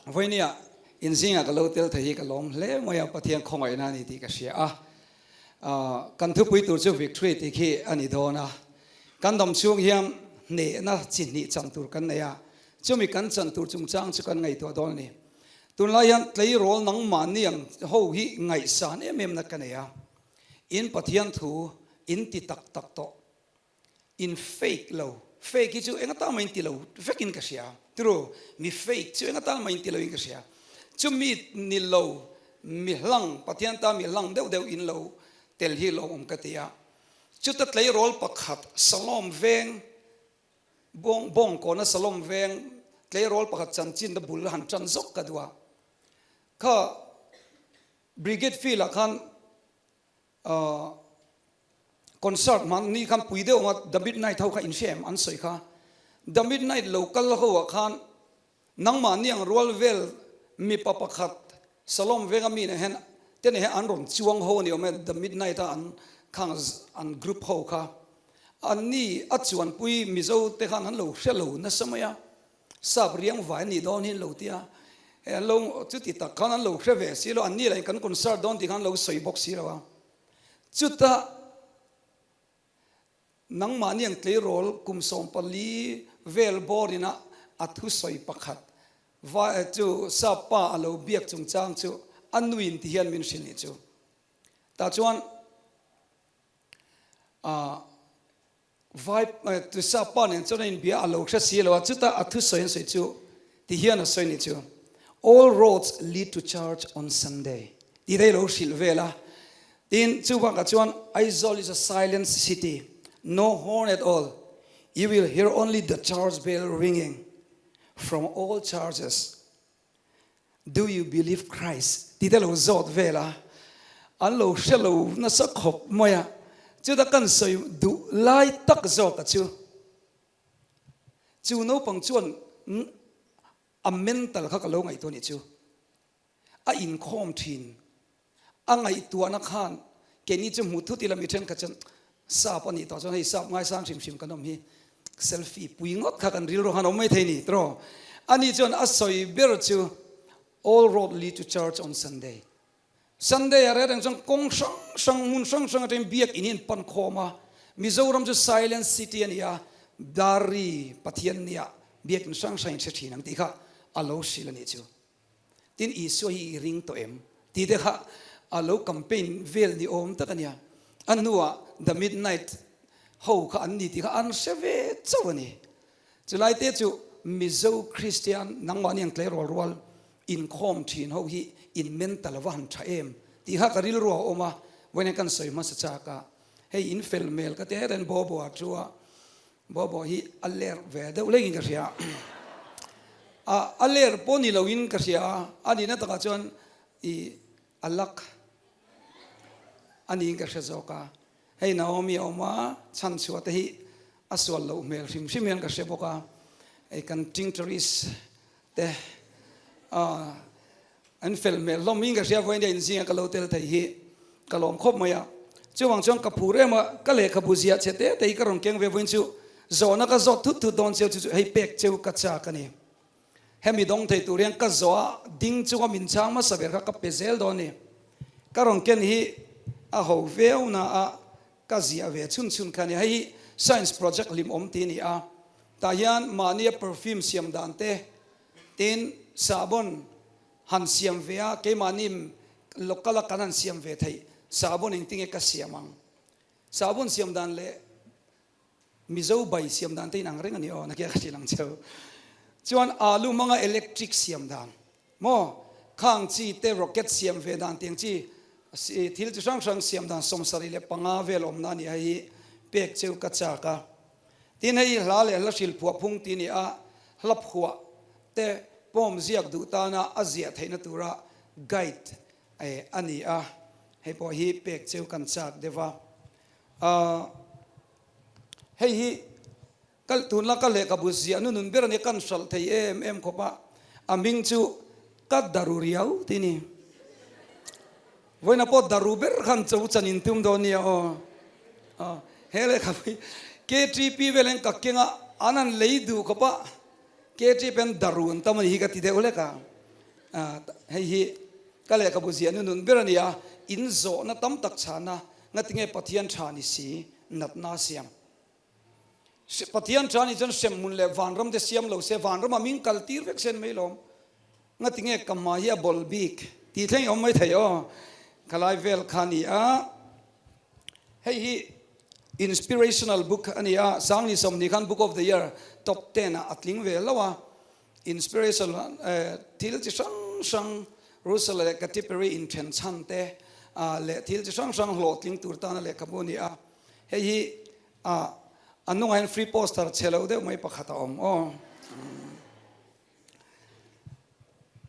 Vawinia in zingah ka lo tel thei hi ka lawm hle mai a, Pathian khawngaihna a ni tih ka hria a. Kan thupui tur chu Victory tih khi a ni dawn a. Kan dam chhung hian hnehna chi hnih chan tur kan nei a, chumi kan chan tur chungchang chu kan ngaihtuah dawn a ni. Tunlai hian tleirawl nangmahni ang ho hi ngaihsan em em na ka nei a, in Pathian thu in ti tak tak tawh. In fake lo, fake hi chu eng atan mah in ti lo vek in ka hria, turu mi fake chu eng atan mah in ti lo in ka hria, chumi ni lo mi hlang Pathian tan mi hlang deuh deuh in lo tel hi lo awm ka ti a, chuta tleirawl pakhat Salom veng bawng bawngkawna Salom veng tleirawl pakhat chanchin na bul han tan zawk ka duh a, kha Brigade field ah khan Concert hman ni khan pui deuh anga The Midnight ho kha in hria em an sawi kha. The Midnight lo kal ho ah khan nangmahni ang rual vel mipa pakhat Salom venga mi nen hian te nen hian an rawn chuang ho a ni awm e The Midnight a an khang an group ho kha. Anni a chuanpui Mizo te khan an lo hre lo nasa mai a. Sap riang vai an nih dawn hi an lo ti a, hei an lo chuti tak khan an lo hre ve si lo, an ni lah in kan concert dawn tih khan an lo sawi bawk si lo a. Chutah nangmahni ang tleirawl kum 14 vel bawr ina a thusawi pakhat vai chu sap pa a lo biak chungchang chu a nuin ti hian min hrilh nih chu. Tah chuan ah. Vai Tuisa pa nen chuan a inbia a lo hre si lo a, chutah a thusawi an sawi chu ti hian a sawi ni chu, All roads lead to church on Sunday tih te hi lo hrilh vel a. Tin, chu bakah chuan Aizawl is a silent city, no horn at all, you will hear only the church bell ringing from all churches. Do you believe Christ? tih te lo zawt vel a, an lo hre lo nasa khawp mai a, chuta kan sawi duh lai tak zawk a chu, chu naupang chuan a mental kha ka lo ngaihtuah ni chu, a inkhawm thin, a ngaihtuahna khan keini chu hmuh thut ila mi thenkhat chuan sap a nih tawh chuan hei sap ngaisang hrim hrim kan awm hi selfie pui ngawt kha kan rilru khan awm mai thei ni tiraw ani chuan a sawi ber chu all road lead to church on Sunday Sunday a reng chuan kawng hrang hrang hmun hrang hrang atangin biak in hi an pan khawm a Mizoram chu silent city a ni a Dari Pathian nia biak in hrang hrang in hre thin ang tih kha a lo hrilh a nih chu. Tin, Isua hi i ring tawh em? tih te kha a lo campaign vel ni awm tak a nia. A hnuah The Midnight ho kha an ni tih kha an hre ve chauh a ni. Chulai te chu Mizo Kristian nangmahni ang tleirawl rual inkhawm thin ho hi in mental ava han tha em tih kha ka rilru a awm a, vawiin kan sawi hmasa chak a, hei in fel hmel ka ti heten Bobo a thu a, Bobo hi a ler ve deuh lengin ka hria a, a ler pawh ni loin ka hria a, a nihna takah chuan i a lak a niin ka hre zawk a, hei Naomi a awm a, chhan chhuah te hi a sual loh hmel hrim hrim hian ka hre bawk a, hei kan tincturies te an fel hmel hlawm in ka hria vawiin a inzinga ka lo tel thei hi ka lawm khawp mai a chuvang chuan ka phur em a ka lehkhabu ziah che te te hi ka rawn keng ve vawiin chu zawhna ka zawt thut thut dawn cheu chu chu hei pek cheu ka chak a ni hemi dawng thei tur hian ka zawh a ding chunga min chhang hmasa ber kha ka pe zel dawn a ni ka rawn ken hi a ho viau na a ka ziah ve chhun chhun kha a ni hei hi science project hlim awm tih a ni a tah hian mahnia perfume siam dan te Tin, sahbawn han siam ve a, keimahni local a kan han siam ve theih sahbawn engtinge ka siam ang? Sahbawn siam dan leh Mizo bai siam dan te inang reng a ni aw, nakia ka hrilh ang cheu. Chuan alu hmanga electric siam dan maw, khang chi te rocket siam ve dan tiang chi thil chi hrang hrang siam dan 75 vel awmna a ni a, hei hi pek cheu ka chak a. Tin hei hla leh hla hrilh phuah phung tih a ni a, hla phuah te pawm ziak duh tana a ziah theihna tura guide a ni a, hei pawh hi pek cheu kan chak deuh a. Hei hi ka tunla ka lehkhabu ziah nunun ber a nia, kan hralh thei em em khawp a, a hming chu ka daru riau tih a ni. Vawiina pawh daru ber khan cho chan in tum dawn nia aw. He lehkhabu hi KTP vel hian ka keng a, an han lei duh khawp a, KTP an daru an tam a ni hi ka ti deuh hlek a. Hei hi ka lehkhabu ziah nu nun ber a ni a, in zawhna tam tak chhana ngatinge Pathian tha ni si natna a siam. Pathian tha ni chuan hremhmun leh vanram te siam lo se, vanramah min kal tir vek sen mai lawm. Ngatinge ka hma hi a bawl bik tih thleng i awm mai thei aw. Khalai vel kha a ni a. Hei hi inspirational book a ni a, Sangni 20 khan Book of the Year top ten ah a tling ve lo a. Inspirational thil chi hrang hrang Russell leh Katy Perry inthen chhan te leh thil chi hrang hrang hlawhtling tur tana lehkhabu a ni a. Hei hi a hnungah hian free poster chhe lo deuh mai pakhat a awm aw.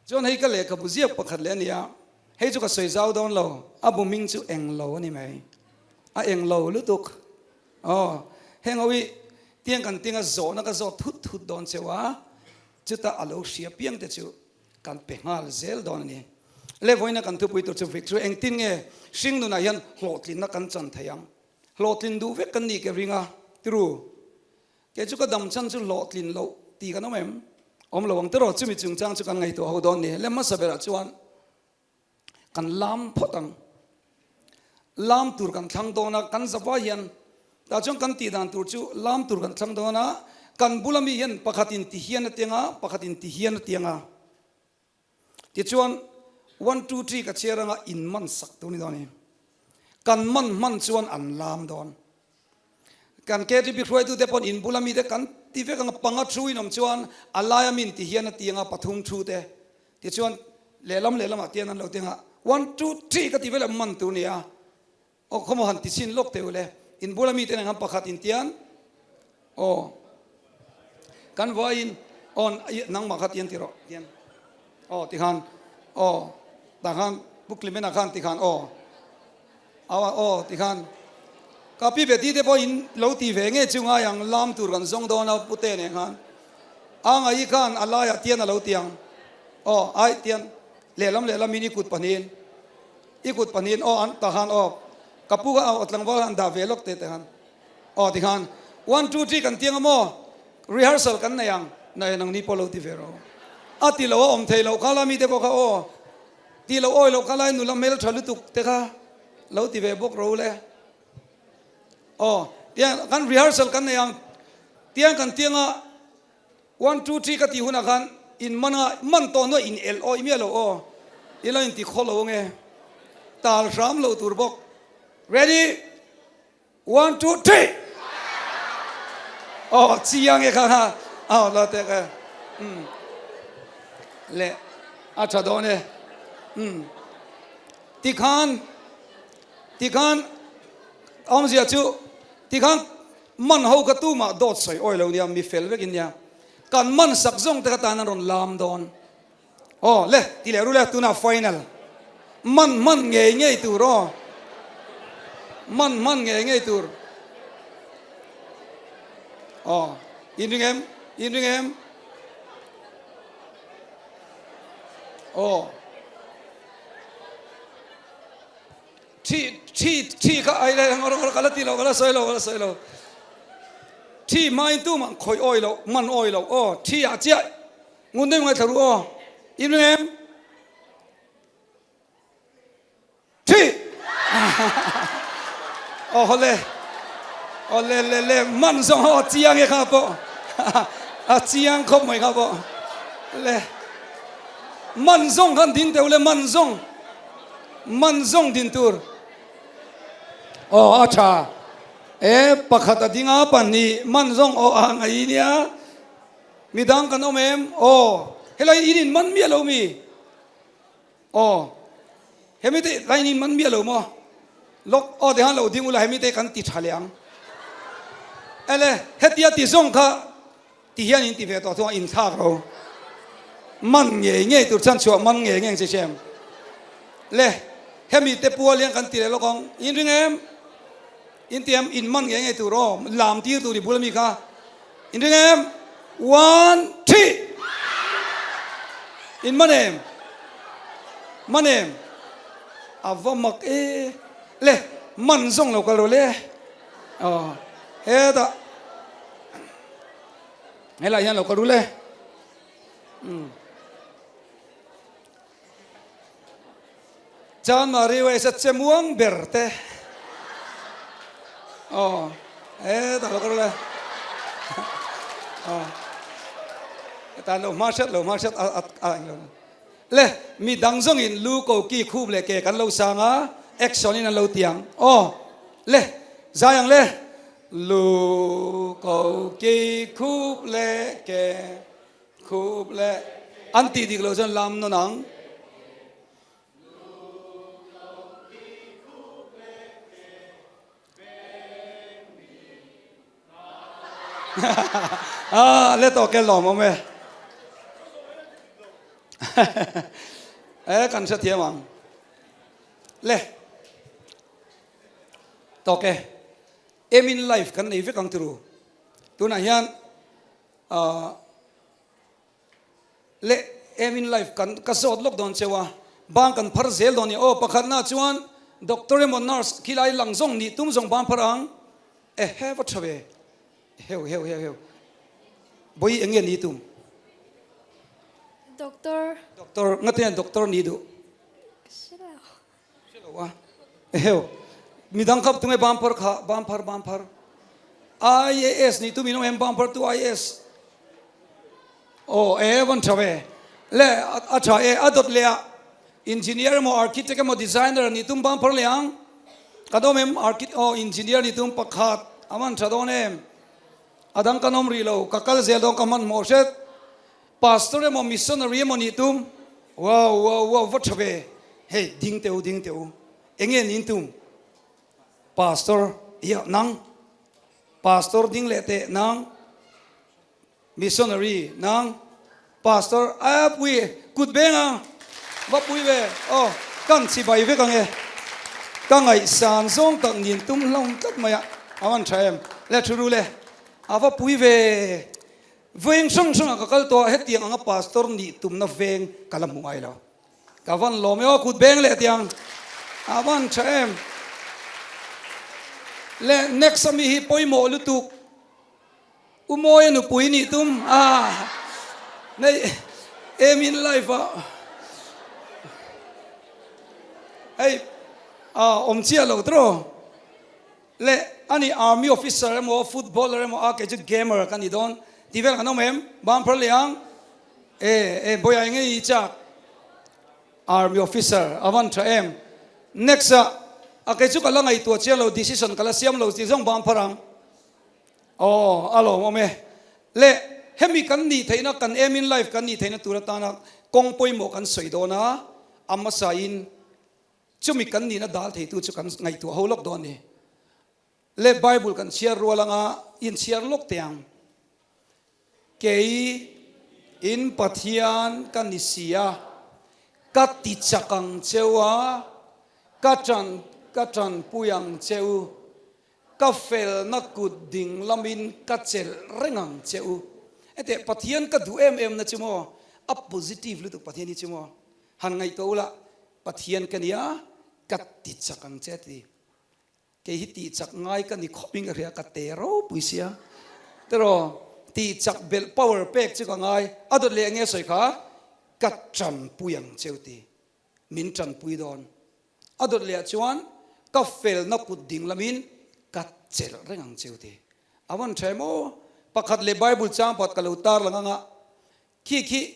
Chuan hei ka lehkhabu ziak pakhat leh a ni a, hei chu ka sawi zau dawn lo, a bu hming chu eng lo a ni mai, a eng lo lutuk aw. Heng ho hi tiang kan tinga zawhna ka zawt thut thut dawn cheu a, chutah a lo hria piang te chu kan pe nghal zel dawn a ni. Le vawiina kan thupui tur chu victory engtin nge hringnunah hian hlawhtlinna kan chan thei ang? Hlawhtlin duh vek kan nih ke ring a, tiru. Kei chu ka dam chhan chu hlawhtlin loh tih kan awm em? Awm lo ang tiraw? Chumi chungchang chu kan ngaihtuah ho dawn ni. Lem hmasa berah chuan kan lam phawt ang. Lam tur kan thlang dawn a, kan zavai hian tah chuan kan tih dan tur chu lam tur kan thlang dawn a, kan bula mi hian pakhatin ti hian a tiang a, pakhatin ti hian a tiang a. Tichuan, one two three ka chhiar anga in man sak tur ni dawn i. Kan man hman chuan an lam dawn. Kan KTP hruaitute pawn in bula mite kan ti vek anga panga thu in awm chuan a laia min ti hian a ti anga pathum thu te. Tichuan, lehlam lehlamah tian an lo ti anga one two three ka ti veleh man tur ni a. Aw khawmaw han ti chhin lawk teh ule, in bula mite nen khan pakhat in tian aw kan vaiin aw nangmah kha tian ti rawh tian aw ti khan aw tah khan Pu Clement-a khan ti khan aw aw aw ti khan ka pi ve ti te pawh in lo ti ve nge chu ngai ang lam tur kan zawng dawn a pute nen khan a ngaih khan a laiah tian a lo ti ang aw ai tian lehlam lehlam in i kut pahnihin. I kut pahnihin aw an tah khan aw ka pu kha aw tlangval han dah ve lawk teh teh khan aw ti khan one two three kan tiang a maw rehearsal kan nei ang na en ang ni pawh lo ti ve rawh a ti lo a awm thei loh kha la mite pawh kha aw ti lo awi loh kha lai nula hmel tha lutuk te kha lo ti ve bawk ro le aw tiang kan rehearsal kan nei ang tiang kan tiang a One two three ka tih hunah khan in man a, man tawh nuaih in elh awih miah lo aw, i lo inti khaw lo ange, tal hram loh tur bawk. Ready? One two three! Aw chiang e kha kha aw la teh ka umm leh a tha dawn e umm tikhan tikhan awmzia chu tikhan Man ho kha tumah dawt sawi awi lo nia, mi fel vek in nia. Kan man sak zawng te kha tan an rawn lam dawn. Aw le, ti leh ru le, tunah final. Man hman ngei ngei tur aw. Man hman ngei ngei tur. Aw, in ring em? In ring em? Aw. Thi, thi, thi kha ai le ngawr ngawr ka la ti lo, ka la sawi lo, ka la sawi lo. Thi hmain tumah khawih awi lo, man awi lo aw, thi ah chiah ngun deuh ngaithla ru aw. In ring em? Thi! Aw hawle, aw le le le, man zawng aw chiang e kha pawh, a chiang khawp mai kha pawh. Le, man zawng khan ding teuh le, man zawng. Man zawng din tur aw a tha e pakhat a ding a pahnih man zawng aw a ngai nia midang kan awm em aw helai in in man miah lo mi aw hemi te lai in in man miah lo maw lawk aw tikhan lo ding ula hemi te kan ti tha leh ang ele hetia ti zawng kha Ti hian in ti ve tawh thung a, inthlak ro. Man ngei ngei tur chuan chhuah man ngei ngei ang che Shem. Le, hemi te pual hian kan ti leh lawk ang. In ring em? In ti em? In man ngei ngei tur aw, lam tir tur i bul ami kha. In ring em? One, three! In man em? Man em? A va mak e. Le, man zawng lo kal rawh le. Aw, hetah. Helai hian lo kal rul e. Chanmari West a che muang ber te. Aw e ta lo ka le. Aw tan lo hma hriat lo hma hriat a a eng lo. Le mi dang zawng in lu ko ki khup leh ke kan lo sang a action in an lo ti ang. Aw le zai ang le. Lu ko ki khup leh ke khup leh an tih dik loh chuan lam nawn ang. Ah, le tawh ke lawm awm e. E kan hrethiam ang. Le tawk e. Aim in life kan nei vek ang tiru. Tunah hian ah leh aim in life kan ka zawt lawk dawn cheu a, bang kan phar zel dawn a ni. Aw pakhatna chuan doctor emaw nurse khilai lang zawng nih tum zawng bang phar ang e he va tha ve heu heu heu heu bawi eng nge ni tum? Doctor. Doctor ngate hian doctor ni duh? Ka hre lo. Hre lo a. Eheu. Midang kha tunge bumper kha bumper bumper. IAS nih tu min awm em bumper tu IAS. Aw e van tha ve. Le a tha e a dawt leh a engineer emaw architect emaw designer nih tum bumper leh ang. Kan awm em architect aw engineer nih tum pakhat a van tha dawn em. A dang kan awm rih lo ka kal zel dawn ka hmanhmawh hret. Pastor emaw missionary emaw nih tum? Wow wow wow va tha ve. Hei ding teh u ding teh u. Enge nin tum? Pastor ia nang. Pastor ding leh teh nang. Missionary nang. Pastor a pui kut beng a va pui ve aw kan chibai vek ange. Ka ngaihsan zawng tak nin tum hlawm tlat mai a a van tha em. Le thu ru le a va pui ve. Veng hrang hrangah ka kal tawh a, hetiang anga pastor nih tumna veng ka la hmu ngai lo. Ka van lawm e aw, kut beng leh tiang a van tha em. Le next ami hi pawimawh lutuk, U Mawia nupui nih tum a nei em in life ah hei a awm chiah lo tiraw. Leh a ni army officer emaw footballer emaw a kei chu gamer ka ni dawn tih vel kan awm em? Bang phar leh ang e e bawiah eng nge i chak army officer a van tha em? Next ah a kei chu ka la ngaihtuah chiang lo decision ka la siam lo tih zawng bang phar ang aw a lawm awm e. Leh hemi kan nih theihna kan aim in life kan nih theihna tur atana kawng pawimawh kan sawi dawn a a hmasa in Chumi kan nihna dal theitu chu kan ngaihtuah ho lawk dawn ni. Le Bible kan chhiar rual anga inchhiar lawk teh ang. Kei in Pathian ka ni si a, ka ti chak ang cheu a, ka tan ka tanpui ang che u, ka felna kut ding lamin ka chelh reng ang che u. Hetiang Pathian ka duh em em na chu maw, a positive lutuk Pathian hi chu maw. Han ngaihtuah ula, Pathian ka nia, ka ti chak ang che a ti. Kei hi tih chak ngai ka ni khawp in ka hria, ka te ropui sia. Tiraw, tih chak belh power pek chu ka ngai, a dawt leh enge sawi kha, ka tanpui ang che u ti, min tanpui dawn. A dawt leh ah chuan ka felna kut ding lamin ka chelh reng ang che u ti. A van tha em aw, pakhat leh Bible chang pakhat ka lo tarlang anga, Khi khi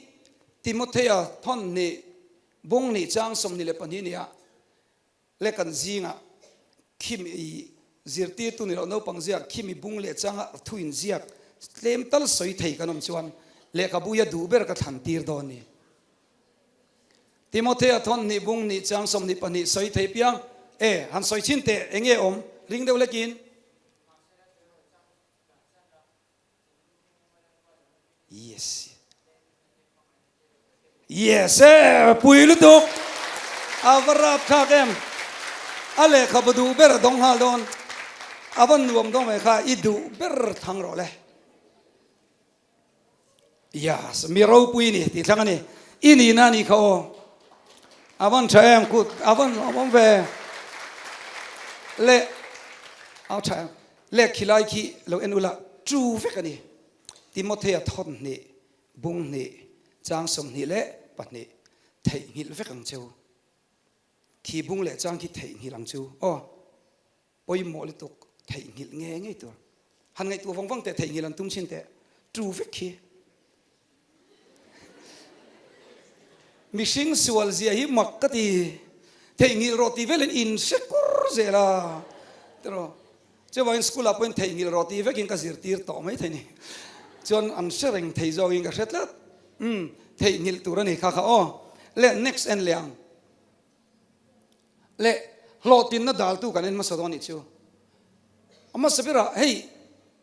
Timothea thawn hnih bung hnih chang 22 nia le kan zingah khimi i zirtirtu ni loh naupang ziak khimi bung leh changa thu inziak tlem tal sawi thei kan awm chuan lehkhabu hi a duh ber ka thlan tir dawn ni. Timothea thawn hnih bung hnih chang 22 sawi thei piang e han sawi chhin teh enge awm ring deuh lekin. Yes. Yes e pui lutuk. A va rap thlak em. A lehkha bu duh ber a dawng nghal dawn. A va nuam dawn mai kha i duh ber thang rawh le. Yes, mi ropui ni tih thlang a ni. I nihna a nih kha aw. A van tha em kut a van awm ve. Le a tha em. Le khilai khi lo en ula chu vek a ni. Timothea thawn hnih, bung hnih, chang 22 theih nghilh vek ang cheu. Khi bung leh chang khi theihnghilh ang chu aw. Pawimawh lutuk theihnghilh nge ngei tur. Han ngaihtuah vang vang teh theihnghilh an tum chin teh tu vek khi. Mihring sual zia hi mak ka ti. Theihnghilh rawh tih velin in hre kur zel a tiraw. Chuvangin school ah pawhin theihnghilh rawh tih vekin ka zirtir tawh mai thei ni. Chuan an hre reng thei zawkin ka hre tlat. Umm theihnghilh tur a ni kha kha aw. Le next en leh ang. Le hlawhtinna daltu kan en hmasa dawn nih chu. A hmasa berah hei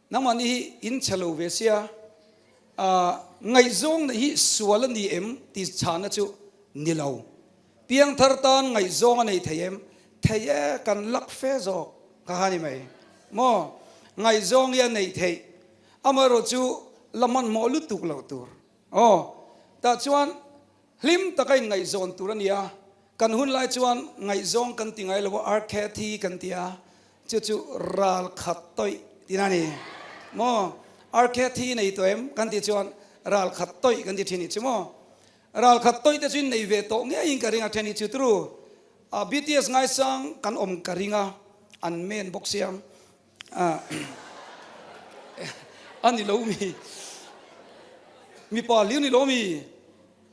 nangmahni hi in chhe lo ve sia ah ngaihzawng neih hi sual a ni em tih chhana chu ni lo. Piangthar tan ngaihzawng a nei thei em? Thei e, kan lak fe zawk kha kha ni mai maw? Ngaihzawng hi a neih theih amaherawh chu la hmanhmawh lutuk loh tur aw. Tah chuan Hlim taka inngaihzawn tur a ni a, kan hun lai chuan ngaihzawng kan ti ngai lo a, RKT kan ti a, chu chu ral khat tawih tihna a ni maw? RKT nei tawh em kan tih chuan ral khat tawih kan ti thin nih chu maw? Ral khat tawih te chu in nei ve tawh ngeiin ka ring a, then hi chu turu a BTS ngaisang kan awm ka ring a, an men bawk sia a ni lo mi, mipa hlir ni lo mi.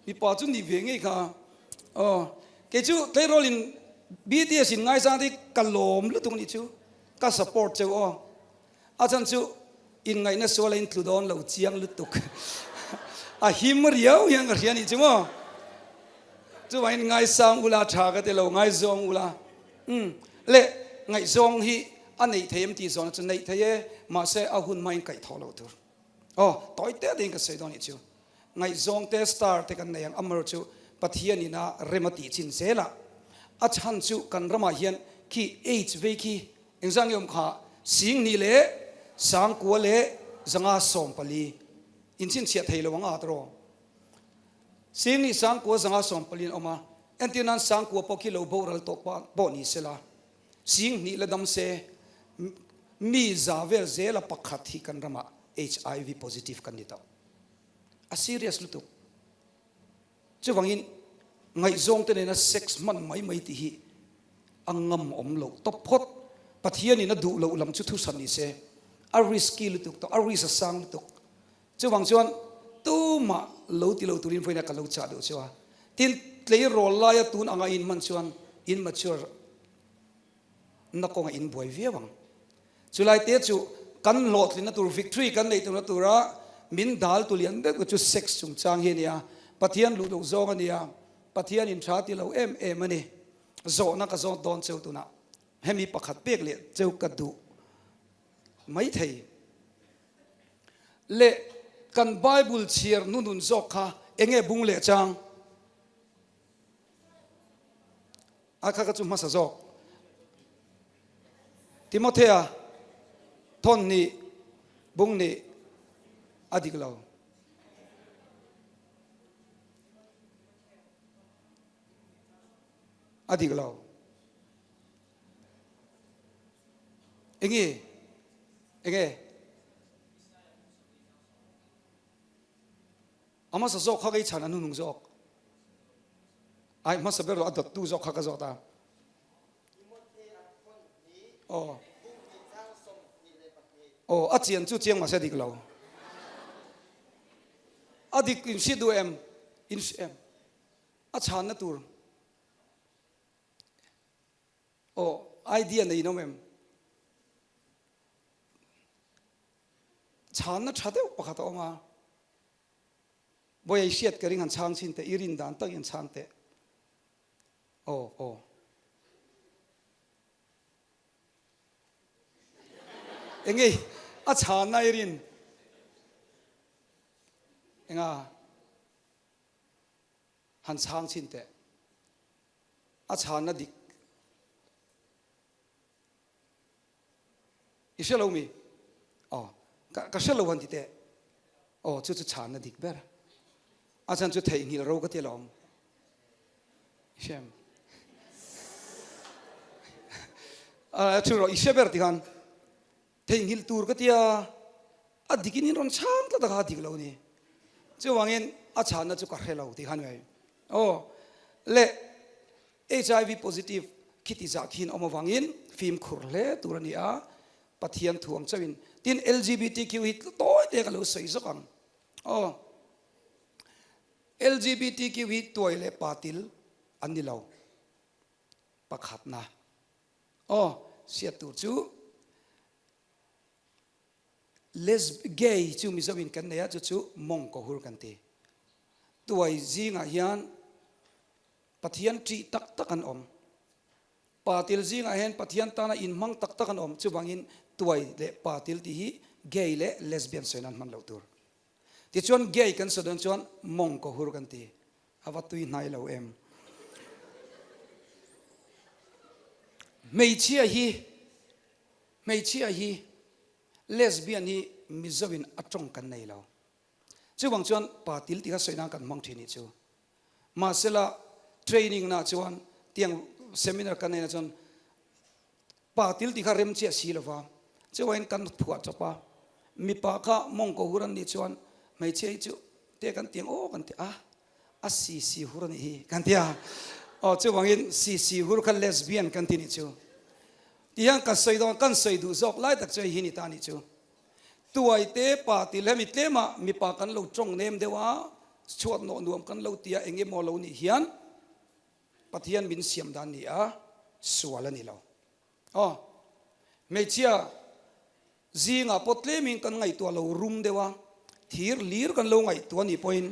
Mipa chu nih ve ngei kha. Aw kei chu tleirawl in BTS in ngaizang te ka lawm lutuk anih chu ka support cheu aw. A chhan chu in ngaihna sual a in tlu dawn lo chiang lutuk. A him riau hian ka hria anih chu maw. Chuvangin ngaisang ula tha ka ti lo ngaizawng ula. Umm le ngaihzawng hi a neih thei em tih zawhna chu neih thei e mahse a hun hmain kaihthawh loh tur. Aw tawi te te in ka sawi dawn anih chu. Ngaihzawng te star te kan nei ang amaherawh chu Pathian in a rem a tih chin zel a, a chhan chu kan ramah hian khi aids vei khi engzah nge awm kha Singhnih leh Sangkua leh 500 14 in chhinchhiah thei lo ang a tawh Singhnih Sangkua 514 an awm a, entir nan Sangkua pawh khi lo boral tawh pawh ni sela Singhnih la dam se mi za vel zela pakhat hi kan ramah HIV positive kan ni tawh. A serious lutuk. Chuvangin ngaihzawng te nena sex hman mai mai tih hi a ngam awm loh tawp phawt. Pathianin a duh loh lam chu thusan ni se. A risky lutuk tawh, a risk a sang lutuk. Chuvang chuan tumah lo ti lo turin vawiina ka lo chah deuh chu a. Tin, tleirawl laia tun anga in hman chuan in mature na kawnga in buai viau ang. Chulai te chu kan hlawhtlinna tur, victory kan neih turna tura min dal tu lian deuh chu sex chungchang hi a ni a, Pathian luh loh zawng a ni a, Pathian in tha ti lo em em a ni. Zawhna ka zawt dawn cheu tunah hemi pakhat pek leh cheu ka duh mai thei. Leh kan Bible chhiar hnunun zawk kha enge bung leh chang? A kha ka chu hmasa zawk. Timothea thawn nih bung nih a dik lo. A dik lo. Enge? Enge? A hmasa zawk kha ka i chhan a hnunung zawk. Ai hmasa ber lo a dawttu zawk kha ka zawt a. Aw. Aw a chian chu chiang mahse a dik lo. A dik in hriat duh em? In hria em? A chhanna tur. Aw idea nei in awm em? Chhanna tha deuh pakhat a awm a, Bawiha i hriat ka ring han chhang chhin teh, i rin dan tak i han chhang teh. Aw, aw. Enge a chhanna i rin? Enga han chhang chhin teh. A chhanna dik. I hre lo mi? Aw, ka ka hre lo han ti teh. Aw, chu chu chhanna dik ber. A chhan chu theihnghilh ro ka ti alawm. I hre em? A thu rawh, i hre ber ti khan theihnghilh tur ka tia a dikin in rawn chhang tlat a kha a dik lo ni. Chuvangin a chhanna chu ka hre lo ti khan mai. Aw, le. HIV positive khiti zah khiin awm avangin fimkhur hle tur a ni a, Pathian thu ang chauhin. Tin, LGBTQ hi tawi te ka lo sawi zawk ang. Aw, LGBTQ hi tuai leh patil an ni lo. Pakhatna. Aw, hriat tur chu Lesb, gay chu Mizo in kan nei a, chu chu mawngkaw hur kan ti. Tuai zingah hian Pathian ṭih tak tak an awm. Pa til zingah hian Pathian tana inhmang tak tak an awm. Chuvangin tuai leh pa til tih hi gay leh lesbian sawi nan hman loh tur. Tichuan gay kan sawi dawn chuan mawngkaw hur kan ti. A va tui hnai lo em. Hmeichhia hi Hmeichhia hi lesbian hi Mizo in a tawng kan nei lo. Chuvang chuan pa til tih kha sawi nan kan hmang thin nih chu. Mahsela training na chuan tiang seminar kan nei na chuan pa til tih kha rem chiah si lova chuvangin kan phuah chawp a. Mipa kha mawngkaw hur an nih chuan hmeichhia hi chu te kan tiang aw kan ti a. A sisi hur a nih hi kan ti a. Aw chuvangin sisi hur kha lesbian kan ti nih chu. Ti hian ka sawi dawn kan sawi duh zawk lai tak chu hei hi ni ta nih chu. Tuai te pa ti leh mi tlema mipa kan lo tawng nem deuh a, chhuat nawh nuam kan lo ti a eng emaw lo nih hian Pathian min siam dan ni a sual a ni lo. Aw, hmeichhia zingah pawh tlemin kan ngaihtuah lo rum deuh a, thir lir kan lo ngaihtuah nih pawhin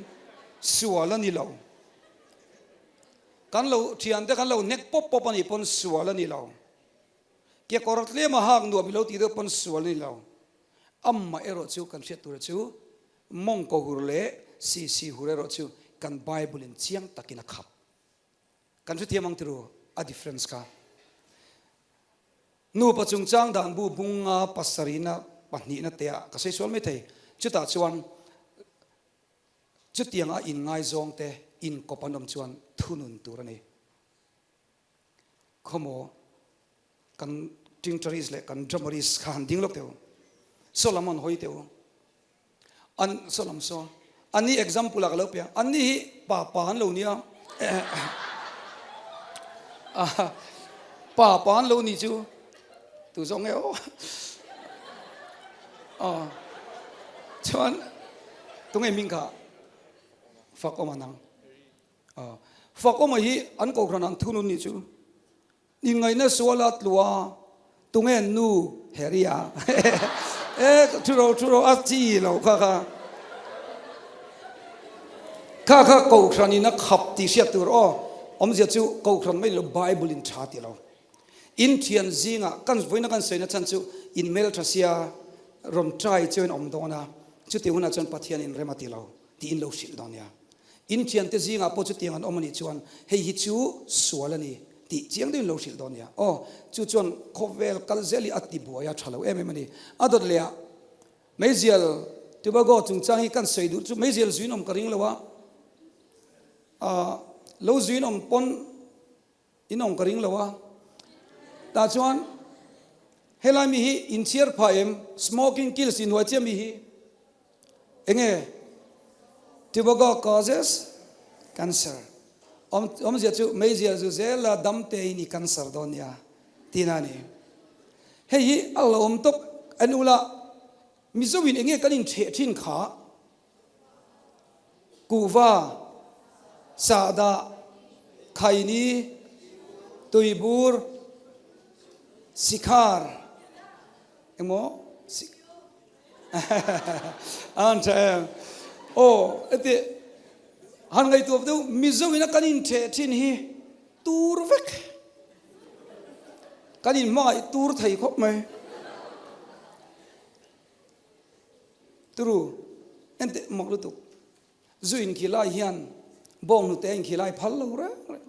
sual a ni lo. Kan lo thiante kan lo hnek pawp pawp a nih pawn sual a ni lo. Kekawr tlema hak nuam i lo tih deuh pawn sual a ni lo. Amah erawh chu kan hriat tura chu mawngkaw hur leh sisi hur erawh chu kan Bible in chiang takin a khap. Kan hrethiam ang tiru a difference kha. Nupa chungchang dan bu bunga pasarihna pahnihna te ah ka sawi sual mai thei. Chutah chuan chutiang a inngaizawng te inkawp an awm chuan thunun tur a ni. Khawmaw kan tingtaris leh kan drummeris kha han ding lawk teh u. Saw lam an hawi teh u. An saw lam saw an ni example ah ka lo pe a an ni hi pa pa an lo nia pa pa an lo ni chu tu zawk nge aw aw chuan tunge hming kha fak awm an ang aw fak awm hi an kohhran an thunun ni chu Inngaihna suala tlua tunge nu Harry-a e thu ro thu ro a chi lo kha kha kha kha kohhran in a khap tih hriat tur aw awmzia chu kohhran mai lo Bible in tha ti lo in thian zingah kan vawiina kan sawina chhan chu in hmeltha sia rawn try chuan awm dawn a chuti hunah chuan Pathian in rem a ti lo tiin lo hrilh dawn nia. In thiante zingah pawh chutiang an awm a nih chuan hei hi chu sual a ni tih chiang deuhin lo hrilh dawn nia. Aw, chu chuan khawvel kal zel hi a ti buai a, tha lo em em a ni. A dawt leh ah meizial Tobago chungchang hi kan sawi duh chu meizial zuin awm ka ring lo a, ah lo zuin awm pawn in awm ka ring lo a. Tah chuan helai mi hi inchhiar phah em? Smoking kills inhuai chiah mi hi. Enge Tobacco causes cancer. Awm awmzia chu meizial zu zela dam te in i cancer dawn nia tihna a ni. Hei hi a lo awm tawp en ula Mizo in enge kan intheh thin kha kuhva, sahdah, khaini, tuibur, sikhar engmaw An tha em? Aw, heti han ngaihtuah deuh Mizo ina kan intheh thin hi tur vek. Kan inhmangaih tur thei khawp mai. Turu, enteh mak lutuk. Zu inkhih lai hian bawnghnute a inkhih lai phal lo reng reng.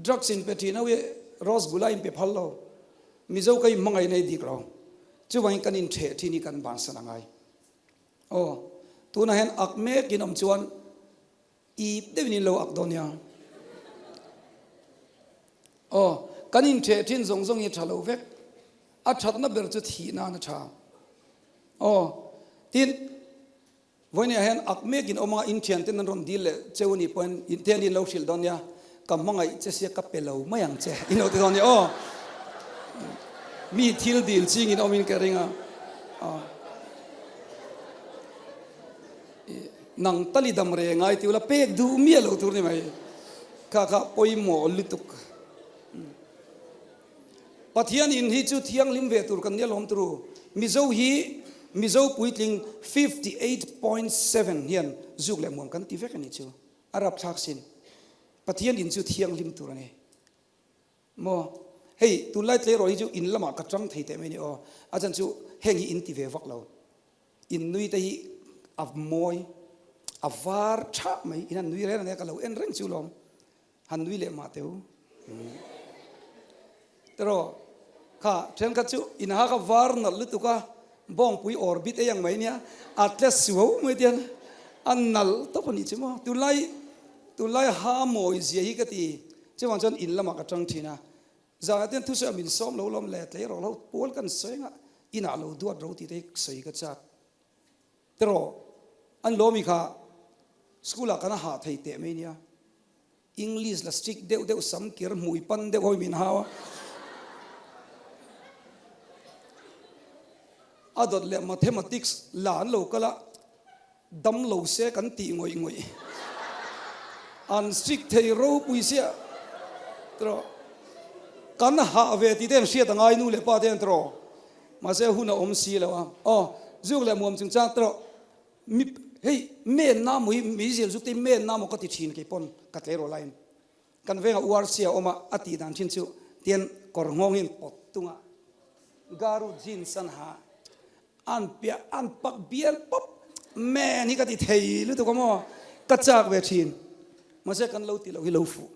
Drugs in pe thin ho hi Rosgulla in pe phal lo. Mizo ka inhmangaih nei dik lo. Chuvangin kan intheh thin hi kan bansan a ngai. Aw, tunah hian ak mek in awm chuan ip deuhin in lo ak dawn nia. Aw, kan intheh thin zawng zawng hi a tha lo vek. A thatna ber chu thih nan a tha. Aw, tin. Vawinia hian ak mek in awm a, in thianten an rawn dil leh cheu a nih pawhin in te an in lo hrilh dawn nia. Ka hmangaih che sia ka pe lo mai ang che in lo ti dawn nia aw. Mi thil dil chingin awmin ka ring a. Nang tali dam re ngai ti ula pek duh miah lo tur ni mai. Kha kha pawimawh lutuk. Pathian in hi chu thianghlim ve tur kan nia lawm turu. Mizo hi Mizo puitling 58.7 hian zuk leh muam kan ti vek a nih chu. A rapthlak sin. Pathian in chu thianghlim tur a ni. Maw? Hei, tunlai tleirawl hi chu in lamah ka tang thei teh mai ni aw. A chan chu heng hi in ti ve vak lo. In nui te hi a mawi, a var tha mai. In han nui reng a nia, ka lo en reng chu lawm. Han nui leh mah teu. Teraw, kha thenkhat chu in ha kha var nalh lutuk a, bawngpui orbit ei ang mai nia, a tle suau mai tian a nalh tawp a nih chu maw. Tunlai tunlai ha mawi zia hi ka ti, chuvang chuan in lamah ka tang thin a. Zanah te hian thusawi a min sawm lo lawm le, tleirawl ho pual kan sawi anga inah lo duat ro tih te hi sawi ka chak. Teraw, an lawmi kha school ah kan hah thei teh mai nia. English la strict deuh deuh sam kir hmui pan deuh hawi min hau a. A dawt leh mathematics la an lo kal a, dam lo se kan tih ngawih ngawih. An strict thei ropui sia tiraw. Kan hah ve tih te an hriat a ngai nu leh pa te an tiraw. Mahse hun a awm si lo a. Aw, zuk leh muam chungchang tiraw. Mi hei men na maw hi meizial zuk te hi men na maw ka ti thin kei pawn ka tleirawl laiin kan vengah URC a awm a a tih dan thin chu tian kawr nghawng hi an pawt tung a garu jeans an ha an piah an pak bial pawp men hi ka ti thei lutuk a maw ka chak ve thin mahse kan lo ti loh hi lo fuh.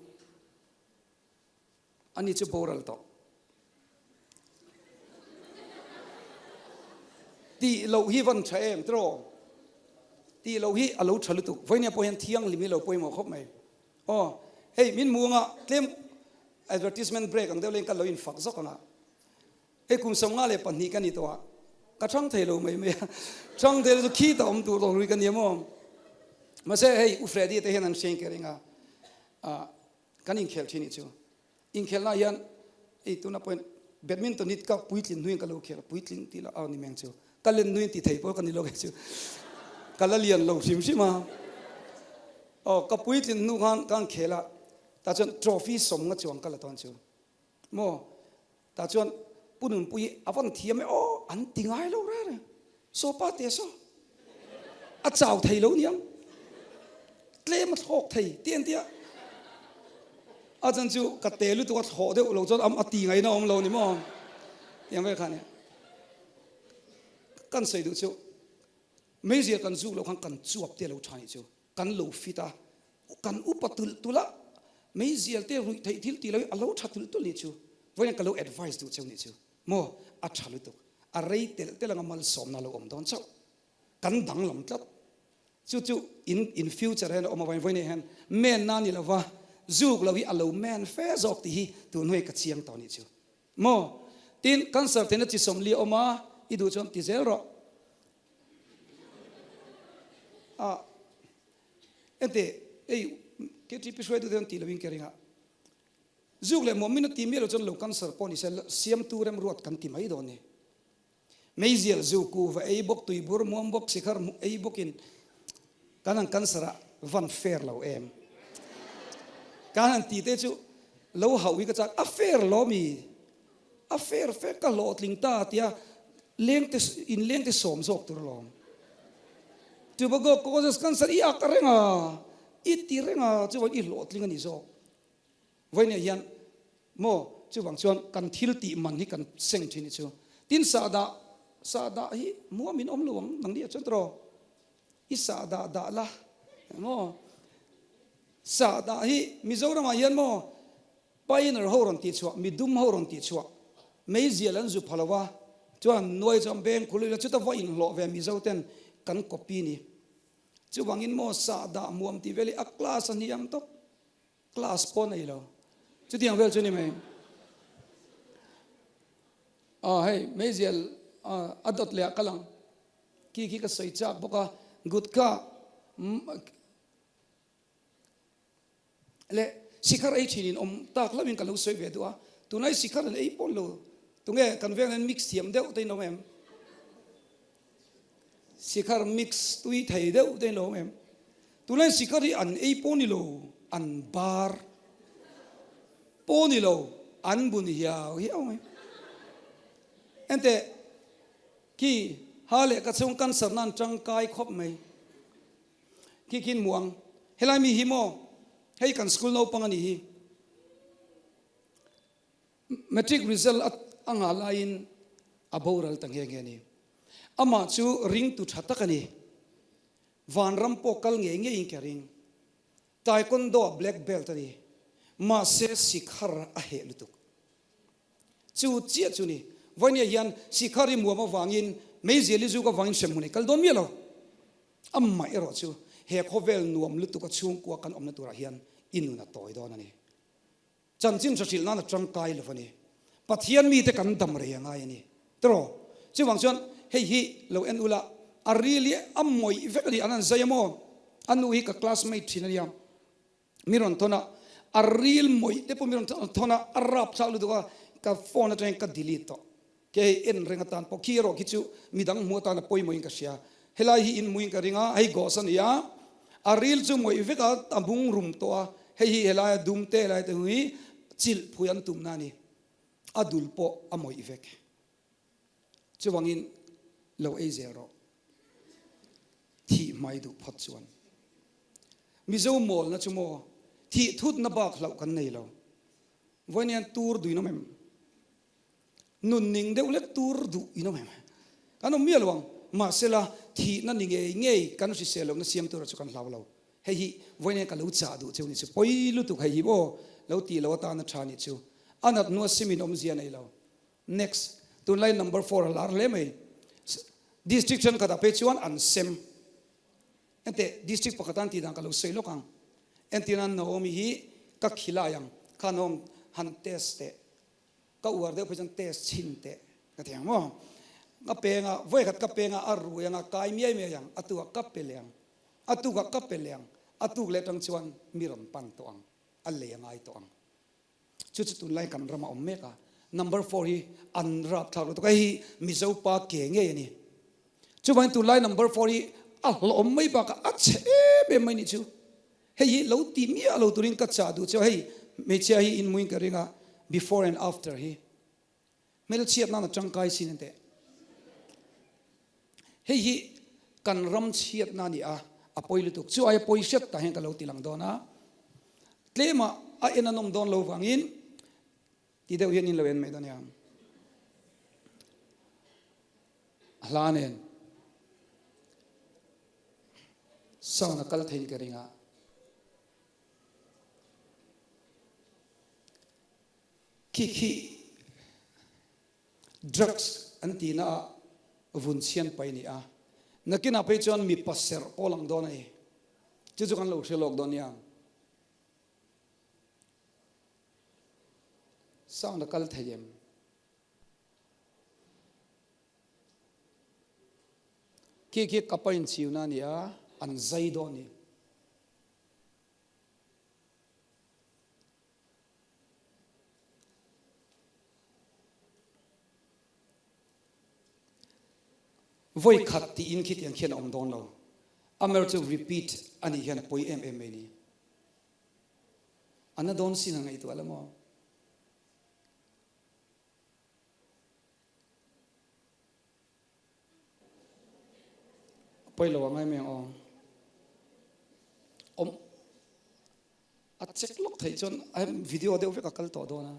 Ani chu boral tawh. Tih loh hi van tha em tiraw? Tih loh hi a lo tha lutuk. Vawinia pawh hian thianghlim hi lo pawimawh khawp mai. Aw, hei min hmu anga tlem advertisement break ang deuh laiin ka lo infak zawk anga. Hei kum 52 ka ni tawh a, ka thang thei lo mai mai a. Thang thei lo chu khi ta awm tur tawh hlui ka ni a maw? Mahse hei U Freddy te hian an hriain ka ring a, ah, Kan inkhel thin nih chu. Inkhelhna hian ei tuna pawhin badminton hi ka puitlin hnuin ka lo khel a, puitling tih lah a ni meng chu. Ka len hnuin ti thei pawh ka ni lo kei chu. Ka la lian lo hrim hrim a. Aw ka puitlin hnu khan ka inkhel a, tah chuan trophy sawmnga chuang ka la tawn chu. Maw? Tah chuan Pu Nunpui hi a van thiam e aw an ti ngai lo reng reng. Saw pa te saw a chau thei lo niang. Tlem a thlawk thei ti an tia. A chan chu ka te lutuk a thlawh deuh lo chuan a ti ngaihna awm lo ni maw. Tiang vel kha nia. Kan sawi duh chu meizial kan zuk loh khan kan chuap te lo tha nih chu. Kan lo fit a, kan upa tulh tulh a, meizial te ruih theih thil tih lo hi a lo tha tulh tulh nih chu, vawiin ka lo advice duh cheu nih chu maw, a tha lutuk, a rei telh telh anga malsawmna a lo awm dawn chauh, kan danglam tlat, chu chu in in future hian a awm avangin vawiin hian men na ni lova zuk lo hi a lo men fe zawk tih hi tun hnuai ka chiang tawh nih chu maw, tin cancer theihna chi sawmli a awm a, i duh chuan ti zel rawh. A ente ei KTP hruaitu te an tih loin ka ring a zuk leh muam min a ti miah lo chuan lo cancer pawh ni se siamtu remruat kan ti mai dawn ni meizial zu kuhva ei bawk tuibur muam bawk sikhar ei bawkin kan han cancer a van fair lo em kan han ti te chu lo hauh hi ka chak a fair lo mi A fair fek ka hlawhtling ta tia lengte in lengte sawm zawk tur alawm. Tubago causes cancer i ak reng a, i ti reng a chuvang i hlawhtling a ni zawk. Vawiinah hian maw chuvang chuan kan thil tih man hi kan seng thin hi chu. Tin sahdah sahdah hi muamin awm lo ang nang ni ah chuan tawh i sahdah dah la maw sahdah hi Mizoramah hian maw Pioneer ho rawn tih chhuah, midum ho rawn tih chhuah, meizial an zu pha lo a, chuan nuai chuan beng khul ila chuta va inhlawh ve Mizo ten kan copy ni. Chuvangin maw sahdah muam tih vel hi a class a hniam tawp, class pawh nei lo. Chutiang vel chu ni mai. Aw hei meizial a dawt leh ah kal ang. Khi khi ka sawi chak bawk a, gutka leh. Sikhar ei thin in awm tak hlauhin ka lo sawi ve duh a, tunlai sikhar an ei pawn lo, tunge kan veng hian mix thiam deuh te in awm em? Sikhar mix tui thei deuh te in lo awm em? Tunlai sikhar hi an ei pawh ni lo, an bar pawh ni lo, an bun hiau hiau mai. Enteh, khi ha leh ka chhung cancer nan tangkai khawp mai. Khi khi in hmu ang. Helai mi hi maw? Hei kan school naupang a nih hi. Matric result a nghah laiin a boral ta nghe nghe a ni. Amah chu ringtu tha tak a ni. Vanram pawh kal ngei ngeiin ka ring. Taekwondo ah black belt a ni. Mahse sikhar a heh lutuk. Chu chiah chu ni. Vawinia hian sikhar i muam avangin meizial i zuk avangin hremhmun i kal dawn miah lo. Amah erawh chu he khawvel nuam lutuk a chhungkua kan awmna turah hian i nun a tawi dawn a ni. Chanchin hra hrilh nan a tangkai lo a ni. Pathian mite kan dam rei a ngai a ni. Tiraw? Chuvang chuan hei hi lo en ula, a ril hi a mawih vek a ni. An han zai a maw? A nu hi ka classmate thin a nia. Mi rawn thawn a, a ril mawih te pawh mi rawn thawn a, a rapthlak lutuk a, ka phone atangin ka delete tawh. Kei hei en reng atan pawh khi erawh khi chu midang hmu atan a pawimawhin ka hria. Helai hi inhmuin ka ring a, hei gawhs a ni a, a ril chu mawih vek a, a bung rum tawh a, hei hi helaia dum te helai te hi chilh phui an tumna a ni, a dul pawh a mawih vek. Chuvangin lo ei zel rawh. Thih hmai duh phawt chuan. Mizo mawlna chu maw thih thutna bak hlauh kan nei lo. Vawiin tur duin awm em? Nun ning deuh lek tur duh in awm em? Kan awm miah lo ang. Mahsela, thihna ni ngei ngei kan hrisel lohna siam tura chu kan hlau lo. Hei hi vawiin ka lo chah duh cheu ni chu. Pawi lutuk hei hi aw, lo tih lo atana tha ni chu. A nat hnua simin awmzia nei lo. Next, tunlai number four a lar hle mai. District thenkhatah phei chuan an sem. Enteh, district pakhat an tih dan ka lo sawi lawk ang. Entirna Naomi hi ka khilai ang, kha Naom han test teh. Ka uar deuh phei chuan test chhin teh ka ti ang maw? Ka peng a, vawikhat ka peng a, a rui ang a, kai miai miai ang, a tukah ka pe leh ang, a tukah ka pe leh ang, a tuk leh atang chuan mi rawn pan tawh ang, a lei a ngai tawh ang. Chu chu tunlai kan ram a awm mek a, number four hi an rapthlak lutuk a, hei hi Mizo pa ke ngei a ni. Chuvangin tunlai number four hi a hlawhawm mai bakah a chhe em em mai nih chu. Hei hi lo ti miah lo turin ka chah duh che a, hei hmeichhia hi inmuin ka ring a, before and after hi hmelchhiat nan a tangkai sin an teh. Hei hi kan ram chhiatna a ni a, a pawi lutuk. Chu aia pawi hriat tah hian ka lo ti lang dawn a, tlema a en a nawm dawn lo vangin ti deuh hian in lo en mai dawn nia. A hla nen. Sound a kal theiin ka ring a. Khi khi drugs an tihna ah vun chhian pai ni a. Nakinah phei chuan mipa serh pawh lang dawn a ni. Chu chu kan lo hre lawk dawn nia. Sound a kal thei em? Khi khi ka pain chiuna a ni a, an zai dawn a ni. Vawi khat tiin khitiang khian a awm dawn lo. Amaherawhchu chu repeat a nih hian a pawi em em mai a ni. A na dawn sin a ngaihtuah la maw? A pawi lo ang em em aw. Awm a check lawk theih chuan a video deuh vek a kal tawh dawn a.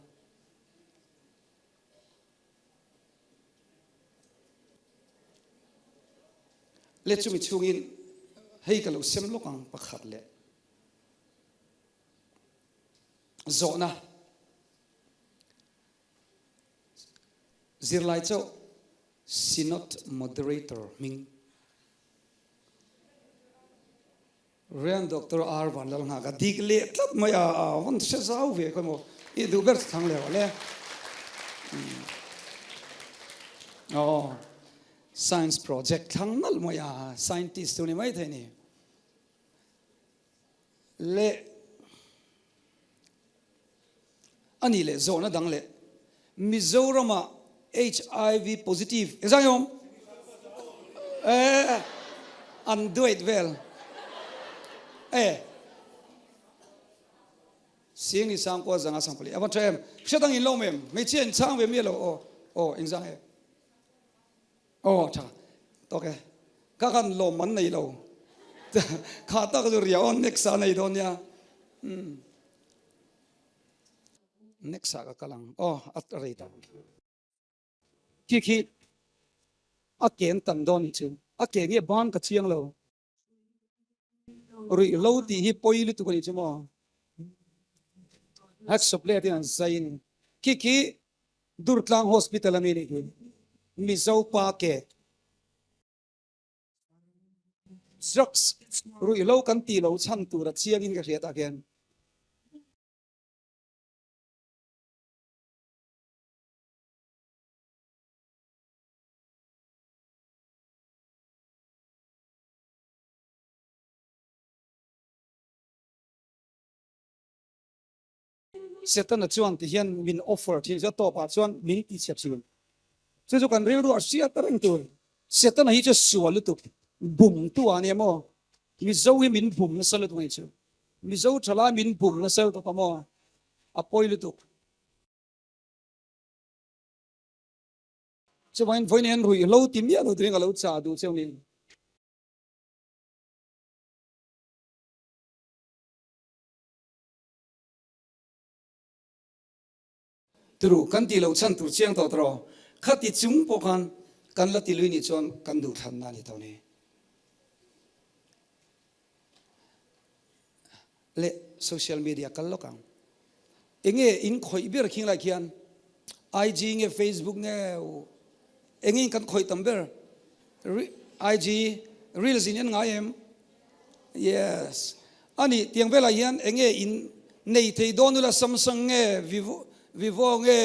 Le chumi chhungin hei ka lo sem lawk ang pakhat leh zawhna. Zirlai chauh Synod Moderator hming Rev. Doctor R. Vanlalnghaka dik leh tlat mai a, a vawn hre zau ve khaw maw i duh ber thlang leh rawh le. Aw science project thlang nalh mai a, scientist chu ni mai thei ni. Leh. A nih leh zawhna dang leh Mizoramah HIV positive engzah nge awm? Eh, an duait vel. Eh, Sing i sangkua zanga sangpali. A va tha em? Hria dang in lo awm em? Hmeichhia in chhang ve miah lo aw. Aw, engzah nge? Aw, tha. Tawk e. Kha khan lawm an nei lo. Kha tak chu ria aw next ah nei dawn nia. Umm. Next ah ka kal ang. Aw, a rei ta. Khi khi a ken tam dawn chu. A ke nge ban ka chiang lo. Ruih lo tih hi pawi lutuk a nih chu maw? Hacksaw blade in an zai a ni. Khi khi Durtlang Hospital ami nih hi. Mizo pa ke. Drugs ruih lo kan tih lo chhan tur a chiang in ka hriat ah khian. Setana chuan ti hian min offer thin chu a tawpah chuan min ti chhe thin. Chu chu kan rilru a hriat reng tur. Setana hi chu sual lutuk bum tu a nia maw? Mizo hi min bum nasa lutuk a nih chu. Mizo thalai min bum nasa lutuk a maw? A pawi lutuk. Chuvangin vawiin hian ruihhlo ti miah lo turin ka lo chah duh cheu ni. Turu kan tih loh chhan tur chiang tawh tawh khati chung pawh khan kan la ti lui nih chuan kan duhthlanna a ni tawh ni. Leh social media kal lawk ang. Enge in khawih ber khing lai khian IG nge Facebook nge enge in kan khawih tam ber IG reels in en ngai em? Yes. Ani tiang velah hian enge in nei thei dawn ula Samsung nge Vivo Vivo nge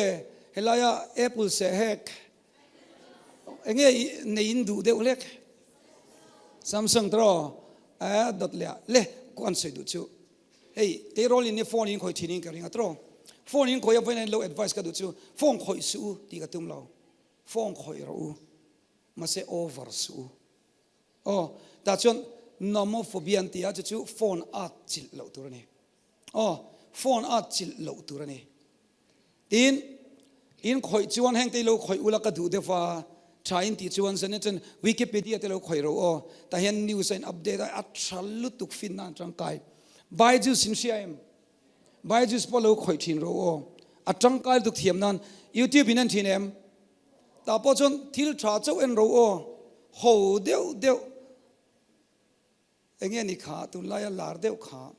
helaia Apple seh hek Enge nei in duh deuh hlek. Samsung tro a dot leh a le ku an sawi duh chu. Hei tleirawl in phone in khawih thin in ka ring a tro. Phone in khawih a vawiin lo advice ka duh chu phone khawih suh u tih ka tum lo. Phone khawih rawh u mahse over suh u. Aw tah chuan nomophobia an ti a chu chu phone at chilh loh tur a ni. Aw, phone a chilh loh tur a ni. Tin, in khawih chuan heng te lo khawih ula ka duh deuh va, tha in tih chuan zan chuan Wikipedia te lo khawih ro aw, tah hian news a in update a, a tha lutuk fin nan tangkai. Byju's in hria em? Byju's pawh lo khawih thin ro aw, a tangkai lutuk thiam nan. YouTube in en thin em? Tah pawh chuan thil tha chauh en ro aw, ho deuh deuh. Enge ni kha tunlaia lar deuh kha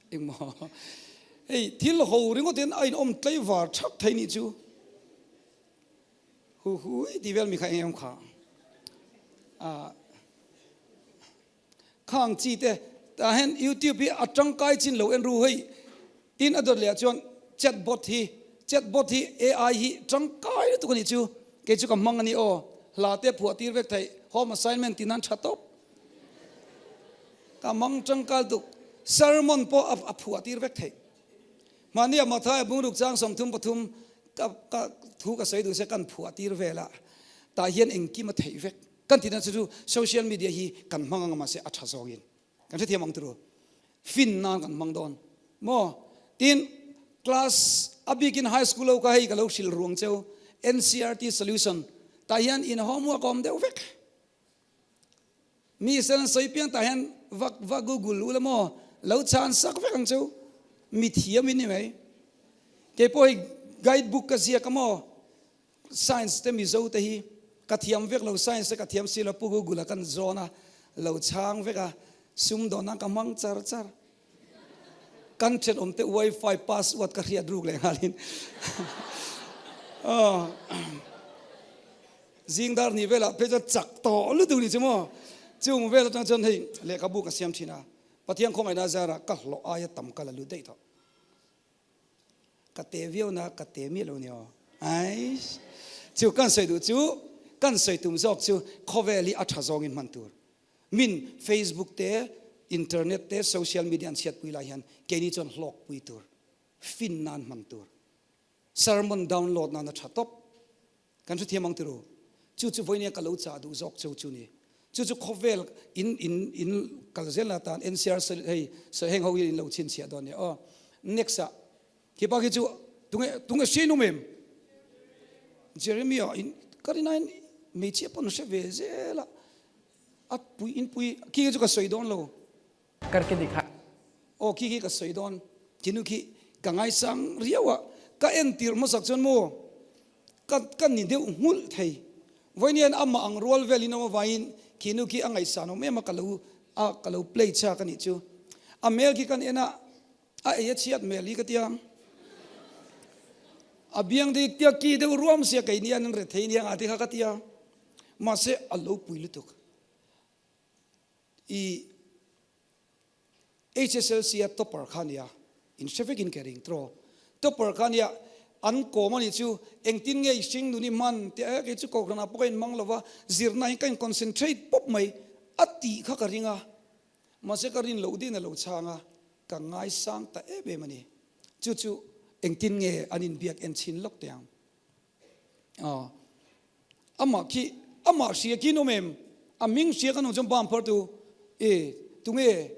engmaw hei thil ho ringawt hian a inawm tlaivar thak thei nih chu hu hu tih vel mi kha eng em kha a khang chi te tah hian youtube hi a tangkai chin lo en ru hei Tin a dawt leh ah chuan chatbot hi chatbot hi AI hi tangkai lutuk a nih chu kei chu ka hmang a ni aw hla te phuah tir vek theih home assignment tih nan tha tawp ka hmang tangkai lutuk sermon pawh a phuah tir vek theih mahni a Mathai bungruk chang 33 ka ka thu ka sawi duh se kan phuah tir vel a tah hian engkim a theih vek kan tihna chu chu social media hi kan hmang anga mahse a tha zawngin Kan hrethiam ang turu. Fin nan kan hmang dawn. Maw? Tin, class a bikin high school ho kha hei ka lo hrilh ruang cheu. NCERT solution tah hian in homework a awm deuh vek. Mi sel an sawi piang tah hian va va google ula maw? Lo chhan sak vek ang cheu. Mi thiam in ni mai. Kei pawh hei guide book ka ziak a maw? Science te Mizo te hi ka thiam vek lo, science te ka thiam si lo, Pu Google a kan zawn a, lo chhang vek a, sumdawn nan ka hmang char char. Kan thenawm te wifi password ka hriat ruk leh nghalin zing dar ni velah phei chuan chak tawh lutuk ni chu maw. Chung vel atang chuan hei lehkhabu ka siam thin a, Pathian khawngaihna zarah ka hlawh aia tam ka la lut daih tawh. Ka te viau na ka te miah lo ni aw. Aish. Chu kan sawi duh chu kan sawi tum zawk chu khawvel hi a tha zawngin hman tur. Min Facebook te. Internet te social media an chhiatpui lai hian keini chuan hlawkpui tur, fin nan hman tur, sermon download nan a tha tawp. Kan hrethiam ang tiru? Chu chu vawinia ka lo chah duh zawk cheu chu ni. Chu chu khawvel in in in kal zel na tan NCR hei heng ho hi in lo chhinchhiah dawn nia aw. Next ah khi pa khi chu tunge tunge hriain awm em? Jeremia in ka rinain hmeichhia pawn hre ve zel a a pui in pui khi khi chu ka sawi dawn lo. Karke dikha. Aw khi khi ka sawi dawn khinu khi ka ngaisang riau a ka entir hmasak chuan maw ka ka ni deuh nghulh thei vawiin hian amah ang rual vel in awm avangin khinu khi a ngaihsan awm em a ka lo a ka lo play chak a nih chu a hmel khi kan en a a ei a chhiat hmel hi ka tia a biang te tia ki deuh ruam sia keini an rethei nia nga te kha ka tia mahse a lo pui lutuk I HSLC a topper kha nia, in hre vekin ka ring tawh. Topper kha nia, an kawm a nih chu, engtin nge i hring nun i hman tih a, kei chu kohhranah pawh ka inhmang lo va, zirna hi ka in concentrate pawp mai a tih kha ka ring a, mahse ka rin loh din a lo chhang a, ka ngaisang ta em em a ni. Chu chu engtin nge an inbiak en chhin lawk teh ang. Aw. Amah khi amah hria khi an awm em? A hming hria kan awm chuan bam phar tu e tunge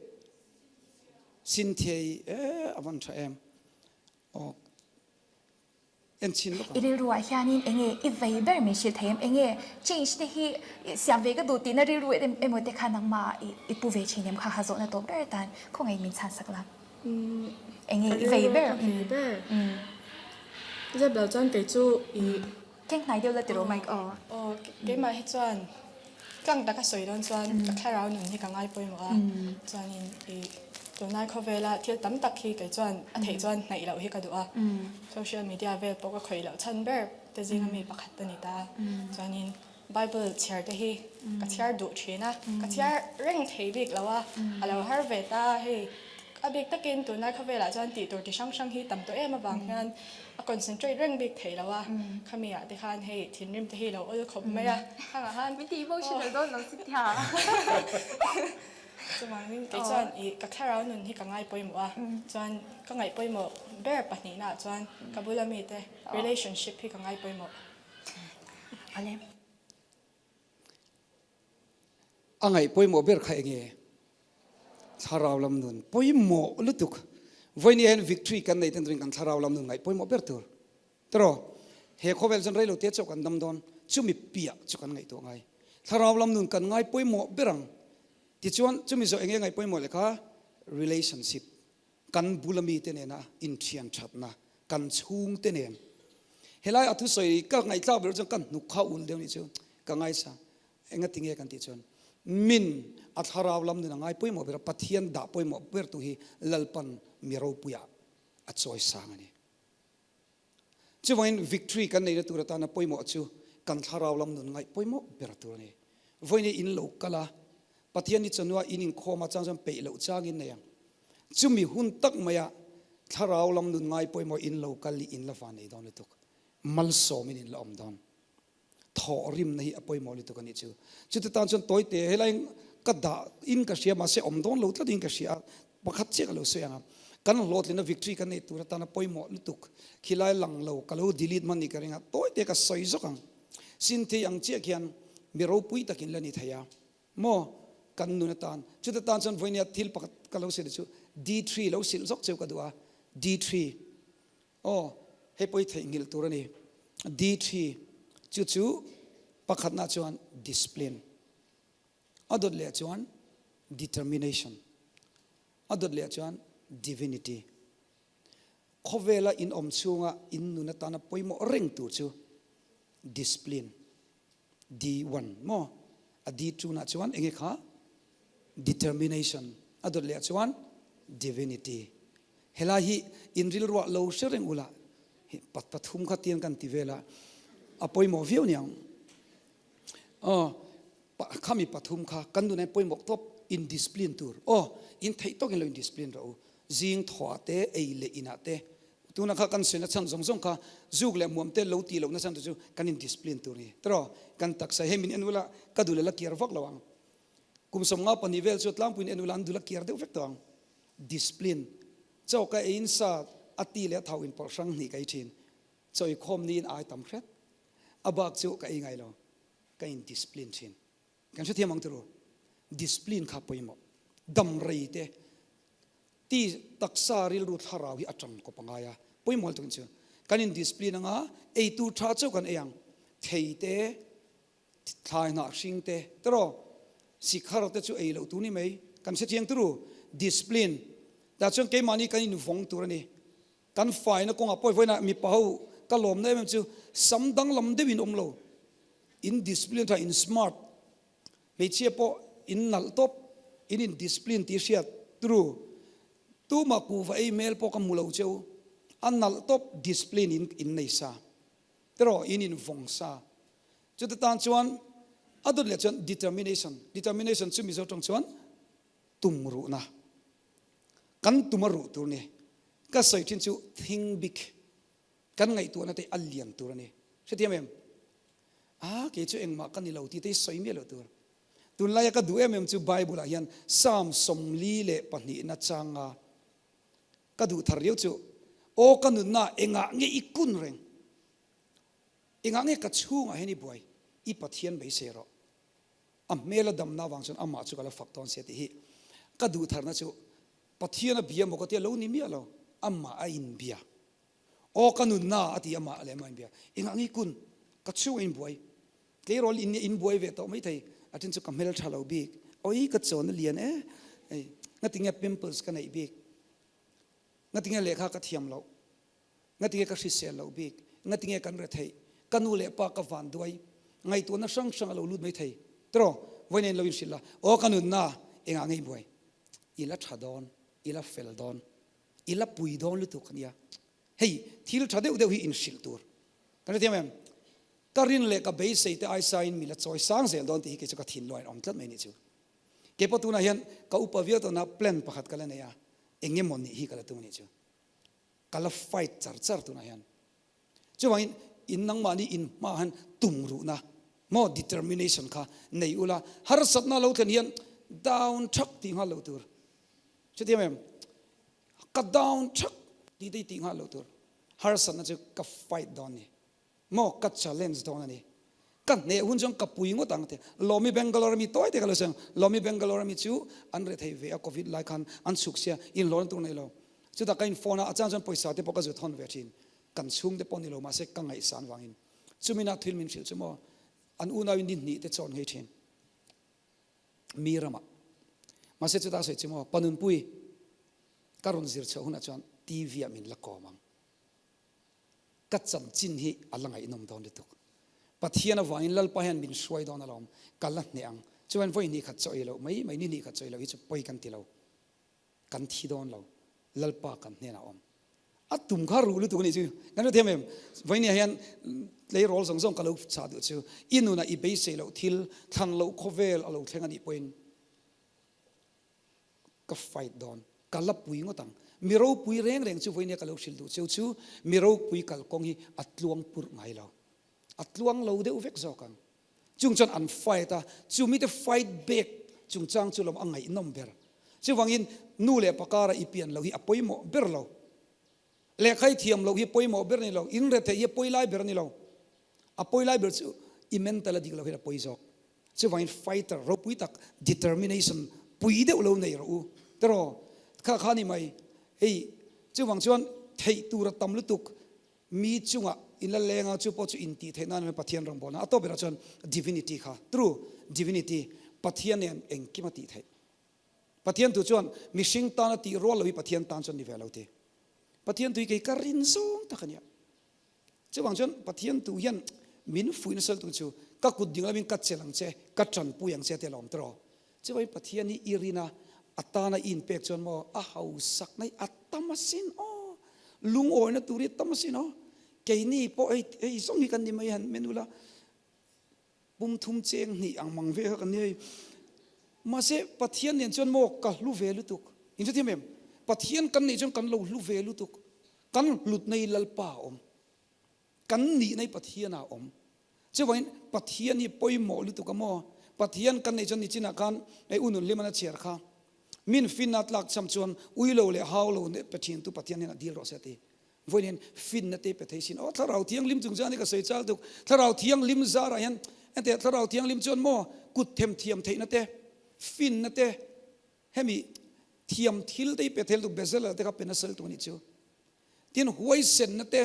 Cynthia-i e a van tha em? Aw en chhin lawk ang. I rilruah hianin enge i vei ber min hrilh thei em? Enge change te hi siam ve ka duh tihna rilru emaw te kha nangmah i pu ve thin em kha kha zawhna tawp ber atan khawngaih min chhan sak la. Enge i vei ber? Ka vei ber. Zep lo chuan kei chu i. Keng hnai deuh la tiraw Mike aw. Aw keimah hi chuan tlang taka sawi dawn chuan ka thlarau nun hi ka ngai pawimawh a. Chuanin i tunlai khawvela thil tam tak hi kei chuan a theih chuan hnaih loh hi ka duh a. Social media vel pawh ka khawih loh chhan ber te zinga mi pakhat a ni ta. Chuanin Bible chhiar te hi ka chhiar duh thin a, ka chhiar reng thei bik lo a, a lo har ve ta hei a bik takin tunlai khawvelah chuan tih tur ti hrang hrang hi tam tawh em avang hian a concentrate reng bik thei lo a, khami ah te khan hei thinrim te hi lo awl khawp mai a, khangah khan Min ti emotional dawn lo Cynthia. Chuvangin kei chuan i ka thlarau nun hi ka ngai pawimawh a, chuan ka ngaih pawimawh ber pahnihnaah chuan ka bula mite relationship hi ka ngai pawimawh. A ngaih pawimawh ber kha enge? Thlarau lam nun pawimawh lutuk. Vawiin hian victory kan nei ten turin kan thlarau lam nun ngaih pawimawh ber tur. Tiraw? He khawvel chuan reilo te chauh kan dam dawn. Chumi piah chu kan ngaihtuah ngai. Thlarau lam nun kan ngai pawimawh ber ang. Tichuan chumi zawh enge ngaih pawimawh leh kha? Relationship. Kan bula mite nena inthian thatna, kan chhungte nen. Helai a thusawi ka ngaihthlak ber chuan ka hnuk kha ul deuh nih chu ka ngaisa. Engati nge kan tih chuan min a thlarau lam nun a ngai pawimawh ber a, Pathian dah pawimawh bertu hi Lalpan mi ropuiah a chawisang a ni. Chuvangin victory kan neihna tur atana pawimawh chu kan thlarau lam nun ngaih pawimawh ber tur a ni. Vawiin in lo kal a, Pathian ni chawhnua in inkhawm a chang chuan peih loh changin nei ang. Chumi hun tak maia thlarau lam nun ngai pawimawh in lo kal i in la van nei dawn lutuk. Malsawmin in la awm dawn. Thawh rimna hi a pawimawh lutuk a nih chu. Chuti tan chuan tawi te helai ka dah in ka hria mahse awm dawn lo tlat in ka hria a, pakhat chiah ka lo sawi ang a, kan hlawhtlina victory kan neih tur atana pawimawh lutuk khilai lang lo ka lo delete hman nih ka ring a, tawi te ka sawi zawk ang. Sinthei ang chiah khian mi ropui takin la ni thei a maw kan nun atan. Chuti tan chuan vawinia thil pakhat ka lo sawi chu D3 lo silh zawk cheu ka duh a, D3. Aw, hei pawh hi theihnghilh tur a ni. D-thi, chu chu pakhatna chuan discipline, a dawt leh chuan determination, a dawt leh chuan divinity. Khawvela in awm chhunga in nun atana pawimawh reng tur chu discipline. D-one maw? A D-two nah chuan enge kha? Determination. A dawt leh chuan Divinity. Helai hi in rilruah lo hre reng ula, hi pat pathum kha tiang kan ti vel a, a pawimawh viau niang. Aw, khami pathum kha kan nunah hian pawimawh tawp in discipline tur. Aw, in theih tawkin lo in discipline rawh u. Zing thawhah te, ei leh inah te, tuna kha kan sawi nachhan zawng zawng kha zuk leh hmuam te lo tih loh nachhan te chu kan in discipline tur a ni. Tiraw, kan taksa hei min en ula ka duh leh la kiar vak lo ang. Kum 52 vel chu tlangpuiin en ula an dul a kiar deuh vek tawh ang. Discipline. Chaw ka eiin sa a ti leh a thau inpawlh hrang hnih ka ei thin. Chaw ikhawm niin ai tam hret. A bak chu ka ei ngai lo. Ka in discipline thin. Kan hrethiam ang turu. Discipline kha pawimawh. Dam rei te ti taksa rilru thlarau hi a tang kawp a ngai a. Pawimawh lutuk in chu. Kan in discipline anga eitur tha chauh kan ei ang. Thei te, thlai hnah hring te tiraw sikhar te chu ei loh tur ni mai. Kan hrethiang turu. Discipline. Tah chuan keimahni kan invawng tur a ni. Kan faina kawngah pawh vawiinah mipa ho ka lawmna em em chu sam danglam deuhin awm lo, in discipline tha, in smart, hmeichhia pawh in nalh tawp, in in discipline tih hriat turu, tumah kuhva ei hmel pawh ka hmu lo cheu, a nalh tawp discipline in in nei sa tiraw in in vawng sa. Chuta tan chuan a dawt leh chuan determination, determination chu Mizo tawng chuan tum ruhna. Kan tum a ruh tur ni. Ka sawi thin chu think big. Kan ngaihtuahna te a lian tur a ni. Hrethiam em? Ah, kei chu engmah ka ni lo tih te hi sawi miah loh tur. Tunlaia ka duh em em chu Bible ah hian Psalm 42 na changa ka duh thar riau chu, Aw ka nunna engah nge i kun reng? Engah nge ka chhungah hian i buai? I Pathian beisei rawh. A hmel a damna avang chuan amah chu ka la fak dawn sia tih hi ka duh tharna chu Pathian a bia maw ka tia lo ni miah lo, amah a inbia. Aw ka nunna a ti amah leh amah a inbia. Engah nge kun? Ka chhung a inbuai. Tleirawl in inbuai ve tawh maithei. A then chu ka hmel tha lo bik. Awi ka chawn a lian e. Hei ngatinge pimples ka neih bik? Ngatinge lehkha ka thiam loh? Ngatinge ka hrisel loh bik? Ngatinge kan retheih? Ka nu leh pa ka van duai? Ngaihtuahna hrang hrang a lo lut mai thei. Tiraw? Vawiin lo inhrilh la, Aw ka nunna, engah ngei buai? I la tha dawn, i la fel dawn, i la pui dawn lutuk a nia. Hei, thil tha deuh deuh hi inhrilh tur. Kan hrethiam em? Ka rin leh ka beisei te aisain mi la chawi sang zel dawn tih hi kei chu ka thinlung a inawm tlat mai a nih chu. Kei pawh tunah hian ka upa viau tawhna plan pakhat ka la nei a, eng emaw nih hi ka la tum a nih chu. Ka la fight char char tunah hian. Chuvangin in nangmahni in hmaah hian tum ruhna maw determination kha nei ula, harsatna lo thlen hian down thak tih nghal loh tur. Chutiang em? Ka down thak tih te hi tih nghal loh tur. Harsatna chu ka fight dawn ni. Maw ka challenge dawn a ni. Ka hneh hun chuan ka pui ngawt ang te. Lawmi Bangalore ami tawi te ka lo sawi ang. Lawmi Bangalore ami chu an rethei ve a covid lai khan an chhuk sia inhlawh an tur nei lo. Chutah ka in phone a, a chang chuan pawisa te pawh ka zu thawn ve thin. Kan chhung te pawh ni lo mahse ka ngaihsan vangin. Chumina thil min hrilh chu maw an unau in ni hnih te chawn nghei thin. Mi ramah. Mahse chutah a sawi chu maw Panunpui ka rawn zir chhuah hunah chuan TV ah min la kawm ang. Ka chanchin hi a la ngaihnawm dawn lutuk. Pathian avangin Lalpa hian min hruai dawn alawm, ka la hneh ang. Chuan vawi hnih khat chaw ei loh mai mai, ni hnih khat chaw ei loh hi chu pawi kan ti lo. Kan thi dawn lo, Lalpa kan hnenah awm. A tum kha ruh lutuk a nih chu. Kan hrethiam em? Vawi hnih ah hian tleirawl zawng zawng ka lo chah duh chu, i nunah i beisei loh thil, thlan loh khawvel a lo thleng a nih pawhin, Ka fight dawn. Ka la pui ngawt ang. Mi ropui reng reng chu vawinia ka lo hrilh duh cheu chu mi ropui kalkawng hi a tluang purh ngai lo. A tluang lo deuh vek zawk ang. Chung chuan an fight a, chu mite fight back chungchang chu lawm a ngaihnawm ber. Chuvangin nu leh pa kara i pian loh hi a pawimawh ber lo. Lehkha i thiam loh hi pawimawh ber a ni lo, in retheih hi a pawi lai ber a ni lo. A pawi lai ber chu i mental a dik loh hian a pawi zawk. Chuvangin fighter ropui tak determination pui deuh lo nei rawh u. Tiraw? Kha kha ni mai. Hei chuvang chuan theih tur a tam lutuk mi chungah in la leng a, chu pawh chu intih theih nan Pathian rawngbawlna a tawp berah chuan divinity kha, true divinity, Pathian nen engkim a tih theih. Pathian tu chuan mihring tana tih rual lo hi Pathian tan chuan ni ve lo ti. Pathian tu hi kei ka rin zawng tak a nia. Chuvang chuan Pathian tu hian min fuih nasa lutuk chu ka kut ding lamin ka chelh ang che, ka tanpui ang che tia lawm tiraw. Chuvangin Pathian hi i rin a, a tana i inpek chuan maw a hausak na hi a tam asin aw. Lungawina tur hi a tam asin aw. Keini pawh hei hei zawng hi kan ni mai han men ula. Pum thum cheng hnih ang mang ve kha kan ni hei. Mahse Pathian nen chuan maw ka hlu ve lutuk. In hrethiam em? Pathian kan neih chuan kan lo hlu ve lutuk. Kan hlutna hi Lalpa a awm. Kan nihna hi Pathian ah a awm. Chuvangin Pathian hi pawimawh lutuk a maw? Pathian kan neih chuan nichinah khan hei u Nunhliman a chhiar kha. Min finna tlak cham chuan ui lo leh hau lo pe thin tu Pathian hian a dil rawh se a ti. Vawiin hian finna te pe thei sin. Aw Thlarau Thianghlim chung chuan ka sawi chal tuk. Thlarau Thianghlim zarah hian enteh Thlarau Thianghlim chuan maw kut them thiam theihna te, finna te, hemi thiam thil te hi pe thei lutuk Bezalel te kha pe nasa lutuk a nih chu. Tin huaisenna te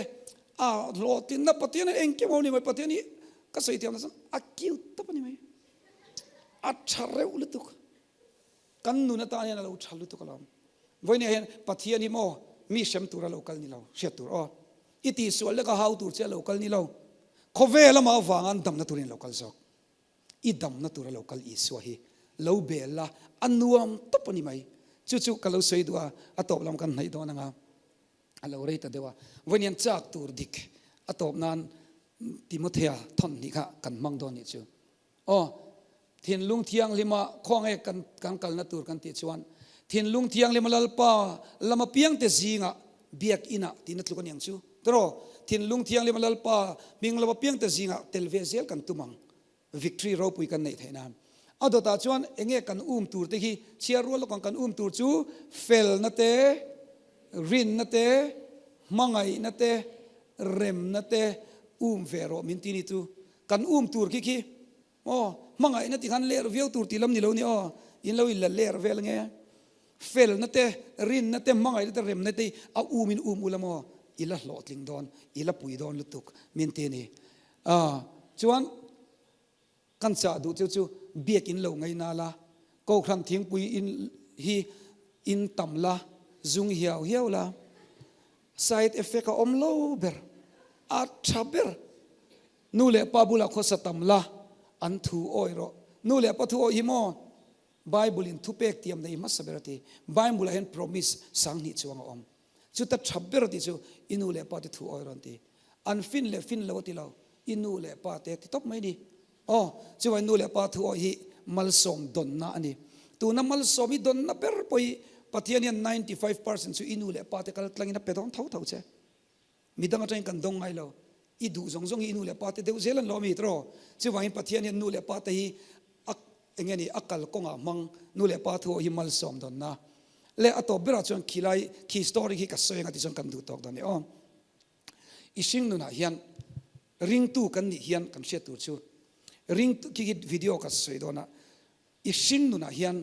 a hlawhtlinna Pathian hi engkim a awm ni mai Pathian hi ka sawi thiam nasa a cute tawp a ni mai. A tha reuh lutuk. Kan nun atan hian a lo tha lutuk alawm. Vawinia hian Pathian hi maw mi hrem tur a lo kal ni lo, hriat tur aw. I tihsual leka hau tur che a lo kal ni lo. Khawvel amah avanga an damna turin a lo kal zawk. I damna tur a lo kal Isua hi lo bel la, a nuam tawp a ni mai. Chu chu ka lo sawi duh a, a tawp lam kan hnaih dawn anga a lo rei ta deuh a. Vawiin hian chak tur dik a tawp nan Timothea thawn hnih kha kan hmang dawn nih chu. Aw, thinlung thianghlima khawnge kan kan kalna tur kan tih chuan thinlung thianghlima Lalpa lama piangte zingah biak inah tihna tluk a ni ang chu. Tiraw, thinlung thianghlima Lalpa hming lama piangte zingah tel ve zel kan tum ang. Victory ropui kan neih theih nan. A dawtah chuan enge kan um tur te hi chhiar rual lawk ang kan um tur chu felna te, rinna te, hmangaihna te, remna te um ve rawh min ti ni chu. Kan um tur khi khi aw hmangaihna ti khan ler viau tur tih lam ni lo ni aw in lo in la ler vel nge felna te rinna te hmangaihna te remna te a um in um ula maw i la hlawhtling dawn i la pui dawn lutuk min ti ni a chuan kan chah duh chu chu biakin lo ngaina la kohhran thingpui in hi in tam la zung hiau hiau la Side effect a awm lo ber, a tha ber. Nu leh pa bulah khawsa tam la, an thu awih rawh. Nu leh pa thu awih hi maw? Bible in thupek tiam nei hmasa ber a ti. Bible ah hian promise 2000 chuang a awm. Chuta tha ber a ti chu i nu leh pa te thu awih rawh an ti. An fin leh fin lo a ti lo, i nu leh pa te ti tawp mai ni. Aw, chuvai nu leh pa thu awih hi malsawm dawnna a ni. Tuna malsawm hi dawnna ber pawh hi Pathian hian 95 percent chu i nu leh pa te kal tlangin a pe dawn tho tho che. Midang atangin kan dawng ngai lo. I duh zawng zawng hi i nu leh pa te deuh zel an lo a mi tiraw? Chuvangin Pathian hian nu leh pa te hi a eng nge ni a kal kawngah hmang nu leh pa thu awih hi malsawm dawnna. Leh a tawp berah chuan khilai khi story khi ka sawi anga tichuan kan duh tawk dawn e aw. I hring nunah hian ringtu kan nih hian kan hriat tur chu ringtu khi khi video ka sawi dawn a i hring nunah hian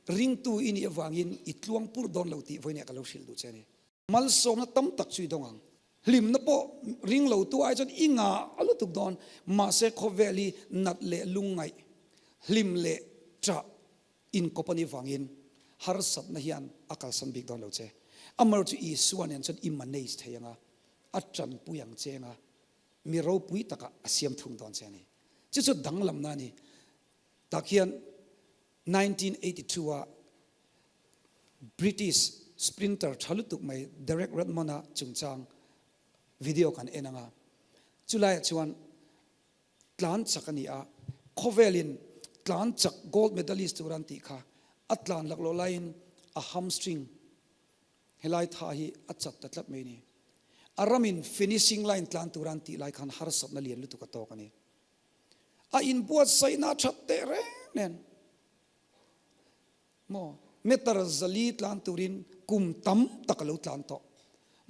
ringtu i nih avangin i tluang pur dawn lo tih vawiin ah ka lo hrilh duh che a ni. Malsawmna tam tak chu i dawng ang. Hlimna pawh ring lo tu ai chuan i ngah lutuk dawn. Mahse khawvel hi nat leh lungngaih, hlim leh ṭah Inkawp a nih vangin harsatna hian a kalsan bik dawn lo che. Amaherawh chu Isua nen chuan i manage thei anga, a tanpui ang che anga, mi ropui takah a siam thung dawn che a ni. Chu chu danglamna a ni. Tak hian 1982 a British sprinter tha lutuk mai Derek Redmond-a chungchang video kan en anga, chulaiah chuan Tlan chak a ni a, khawvelin tlan chak gold medalist tur an tih kha a tlan laklawh laiin a hamstring helai tha hi a chat ta tlat mai a ni. A ramin finishing line tlan tur an tih lai khan harsatna lian lutuk a tawk a ni. A inbuatsaihna a that teh reng nen maw meter zali tlan turin kum tam tak a lo tlan tawh.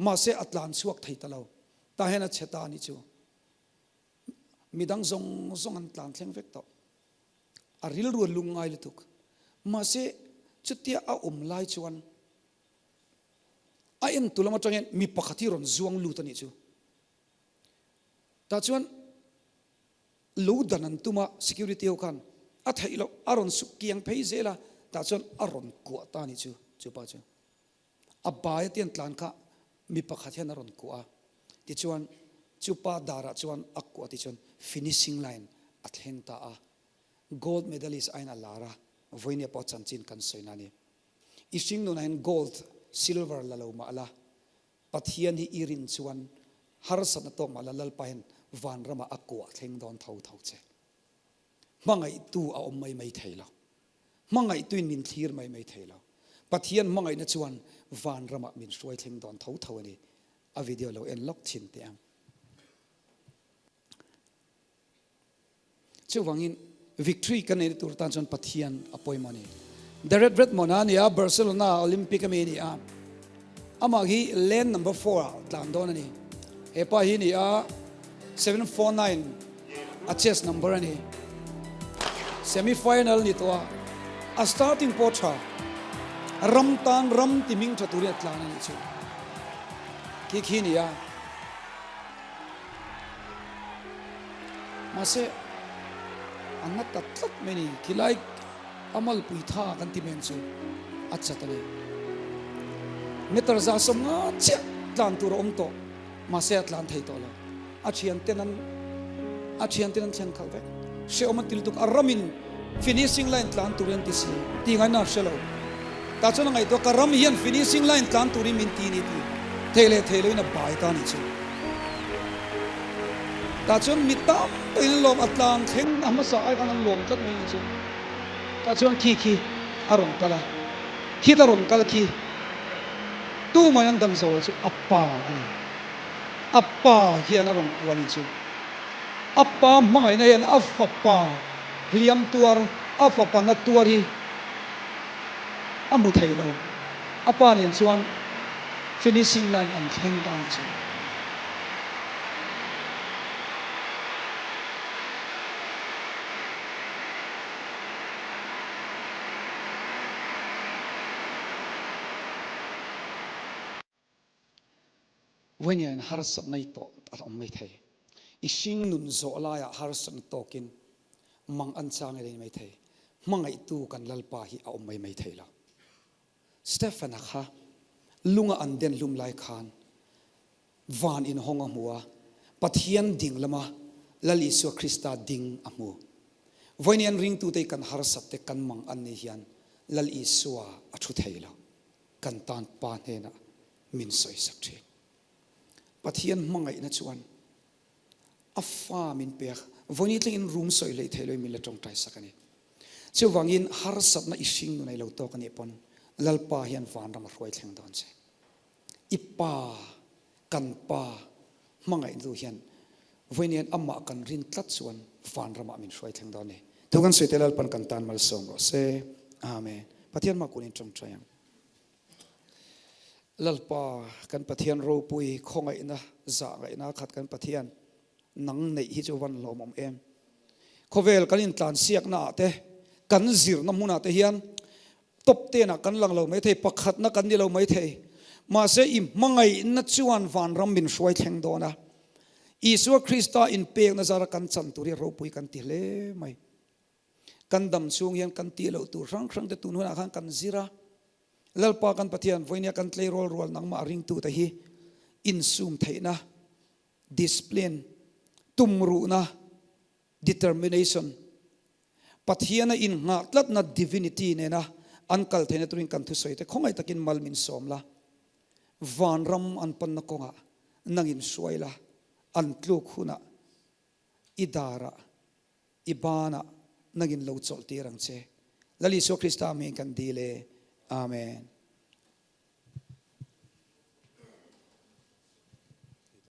Mahse a tlan chhuak thei ta lo. Tah hian a chhe ta a nih chu. Midang zawng zawng an tlan thleng vek tawh. A rilru a lungngai lutuk. Mahse, chutia a awm lai chuan a entu lam atangin mi pakhat hi rawn zuang lut a nih chu. Tah chuan lo dan an tum a, security ho khan a theih loh, a rawn suk kiang phei zel a, tah chuan a rawn kuah ta a nih chu, chu pa chu. A bai a tian tlan kha mi pakhat hian a rawn kuah a, tichuan chu pa darah chuan a kuah tichuan finishing line a thleng ta a, gold medalist aiin a lar a, vawinia pawh chanchin kan sawi na a ni. I hring nunah hian gold, silver la lo mah la, Pathian hi i rin chuan harsatna tawk mah la Lalpa hian vanramah a kuah thleng dawn tho tho che. Hmangaihtu a awm mai mai thei lo. Hmangaihtuin min thlir mai mai thei lo. Pathian hmangaihna chuan vanramah min hruai thleng dawn tho tho a ni. A video lo en lawk thin teh ang. Chuvangin. Victory kan neihna tur tan chuan Pathian a pawimawh a ni. Derek Redmond a ni a, Barcelona Olympic ami a ni a. Amah hi lane number four ah tlan dawn a ni. He pa hi ni a 749 a chest number a ni. Semi final ni tawh a, a starting pawh tha. Ram tan ram ti hming tha turin a tlan a nih chu. Khi khi ni a. Mahse a na ta tlat mai a ni. Khilai a malpui tha kan ti men chu a chat a ni. Meter 150 chiah tlan tur a awm tawh. Mahse a tlan thei tawh lo. A thian ten an a thian ten an thlen khalh vek. Hrehawm an ti lutuk a ramin finishing line tlan turin an ti si. Tih ngaina a hre lo. Tah chuan a ngaihtuah ka ram hian finishing line tlan turin min ti ni tih thei leh thei loin a bai ta a nih chu. Tah chuan mi tam takin an lawm a tlan thleng a hmasa ai khan an lawm tlat mai a nih chu. Tah chuan khi khi a rawn kal a, khita rawn kal khi tumah an dang zo lo chu a pa a ni. A pa hian a rawn kuah a nih chu. A pa hmangaihna hian a fapa hliam tuar, a fapa na tuar hi a hmu thei lo. A pa nen chuan finishing line an thleng ta ang chu. Vawiin harsatna i tawh a awm mai thei. I hring nun zawh laiah harsatna tawkin mang an chang i lei mai thei. Hmangaihtu kan Lalpa hi a awm mai mai thei lo. Stephen-a kha lunga an den hlum lai khan van inhawng a hmu a, Pathian ding lama Lal Isua Krista ding a hmu. Vawiin an ringtute hi kan harsat te kan mang an nih hian Lal Isua a thu thei lo. Kan tan Pa hnenah min sawisak thin. Pathian hmangaihna chuan a fa min pek. Vawiin thlengin rum sawi hleih theih loin min la tawngtai sak a ni. Chuvangin harsatna i hring nun a i lo tawk a nih pawn Lalpa hian vanram a hruai thleng dawn che. I pa, kan pa hmangaih tu hian vawiin hian amah kan rin tlat chuan vanramah min hruai thleng dawn a ni. Thu kan sawi te Lalpan kan tan malsawm rawh se. Amen. Pathian mah kunin tawngtai ang. Lalpa kan Pathian ropui khawngaihna zah ngaihna khat kan Pathian nang neih hi chu van lawmawm em. Khawvel kan intlansiakna ah te kan zirna hmunah te hian top ten ah kan lang lo mai thei, pakhatna kan ni lo mai thei. Mahse i hmangaihna chuan vanram min hruai thleng dawn a. Isua Krista inpekna zara kan chan tur hi ropui kan ti hle mai. Kan dam chhung hian kan tih loh tur hrang hrang te tun hunah khan kan zir a, Lalpa kan Pathian vawinia kan tleirawl rual nangmah ringtute hi insum theihna, discipline, tumruhna, determination, Pathiana innghah tlatna, divinity, nena an kal theihna turin kan thusawi te khawngaih takin mal min sawm la, vanram an panna kawngah nangin hruai la, an tluk hunah i darah I banah nangin lo chawlh tir ang che. Lal Isua Krista hming kan dil e. Amen.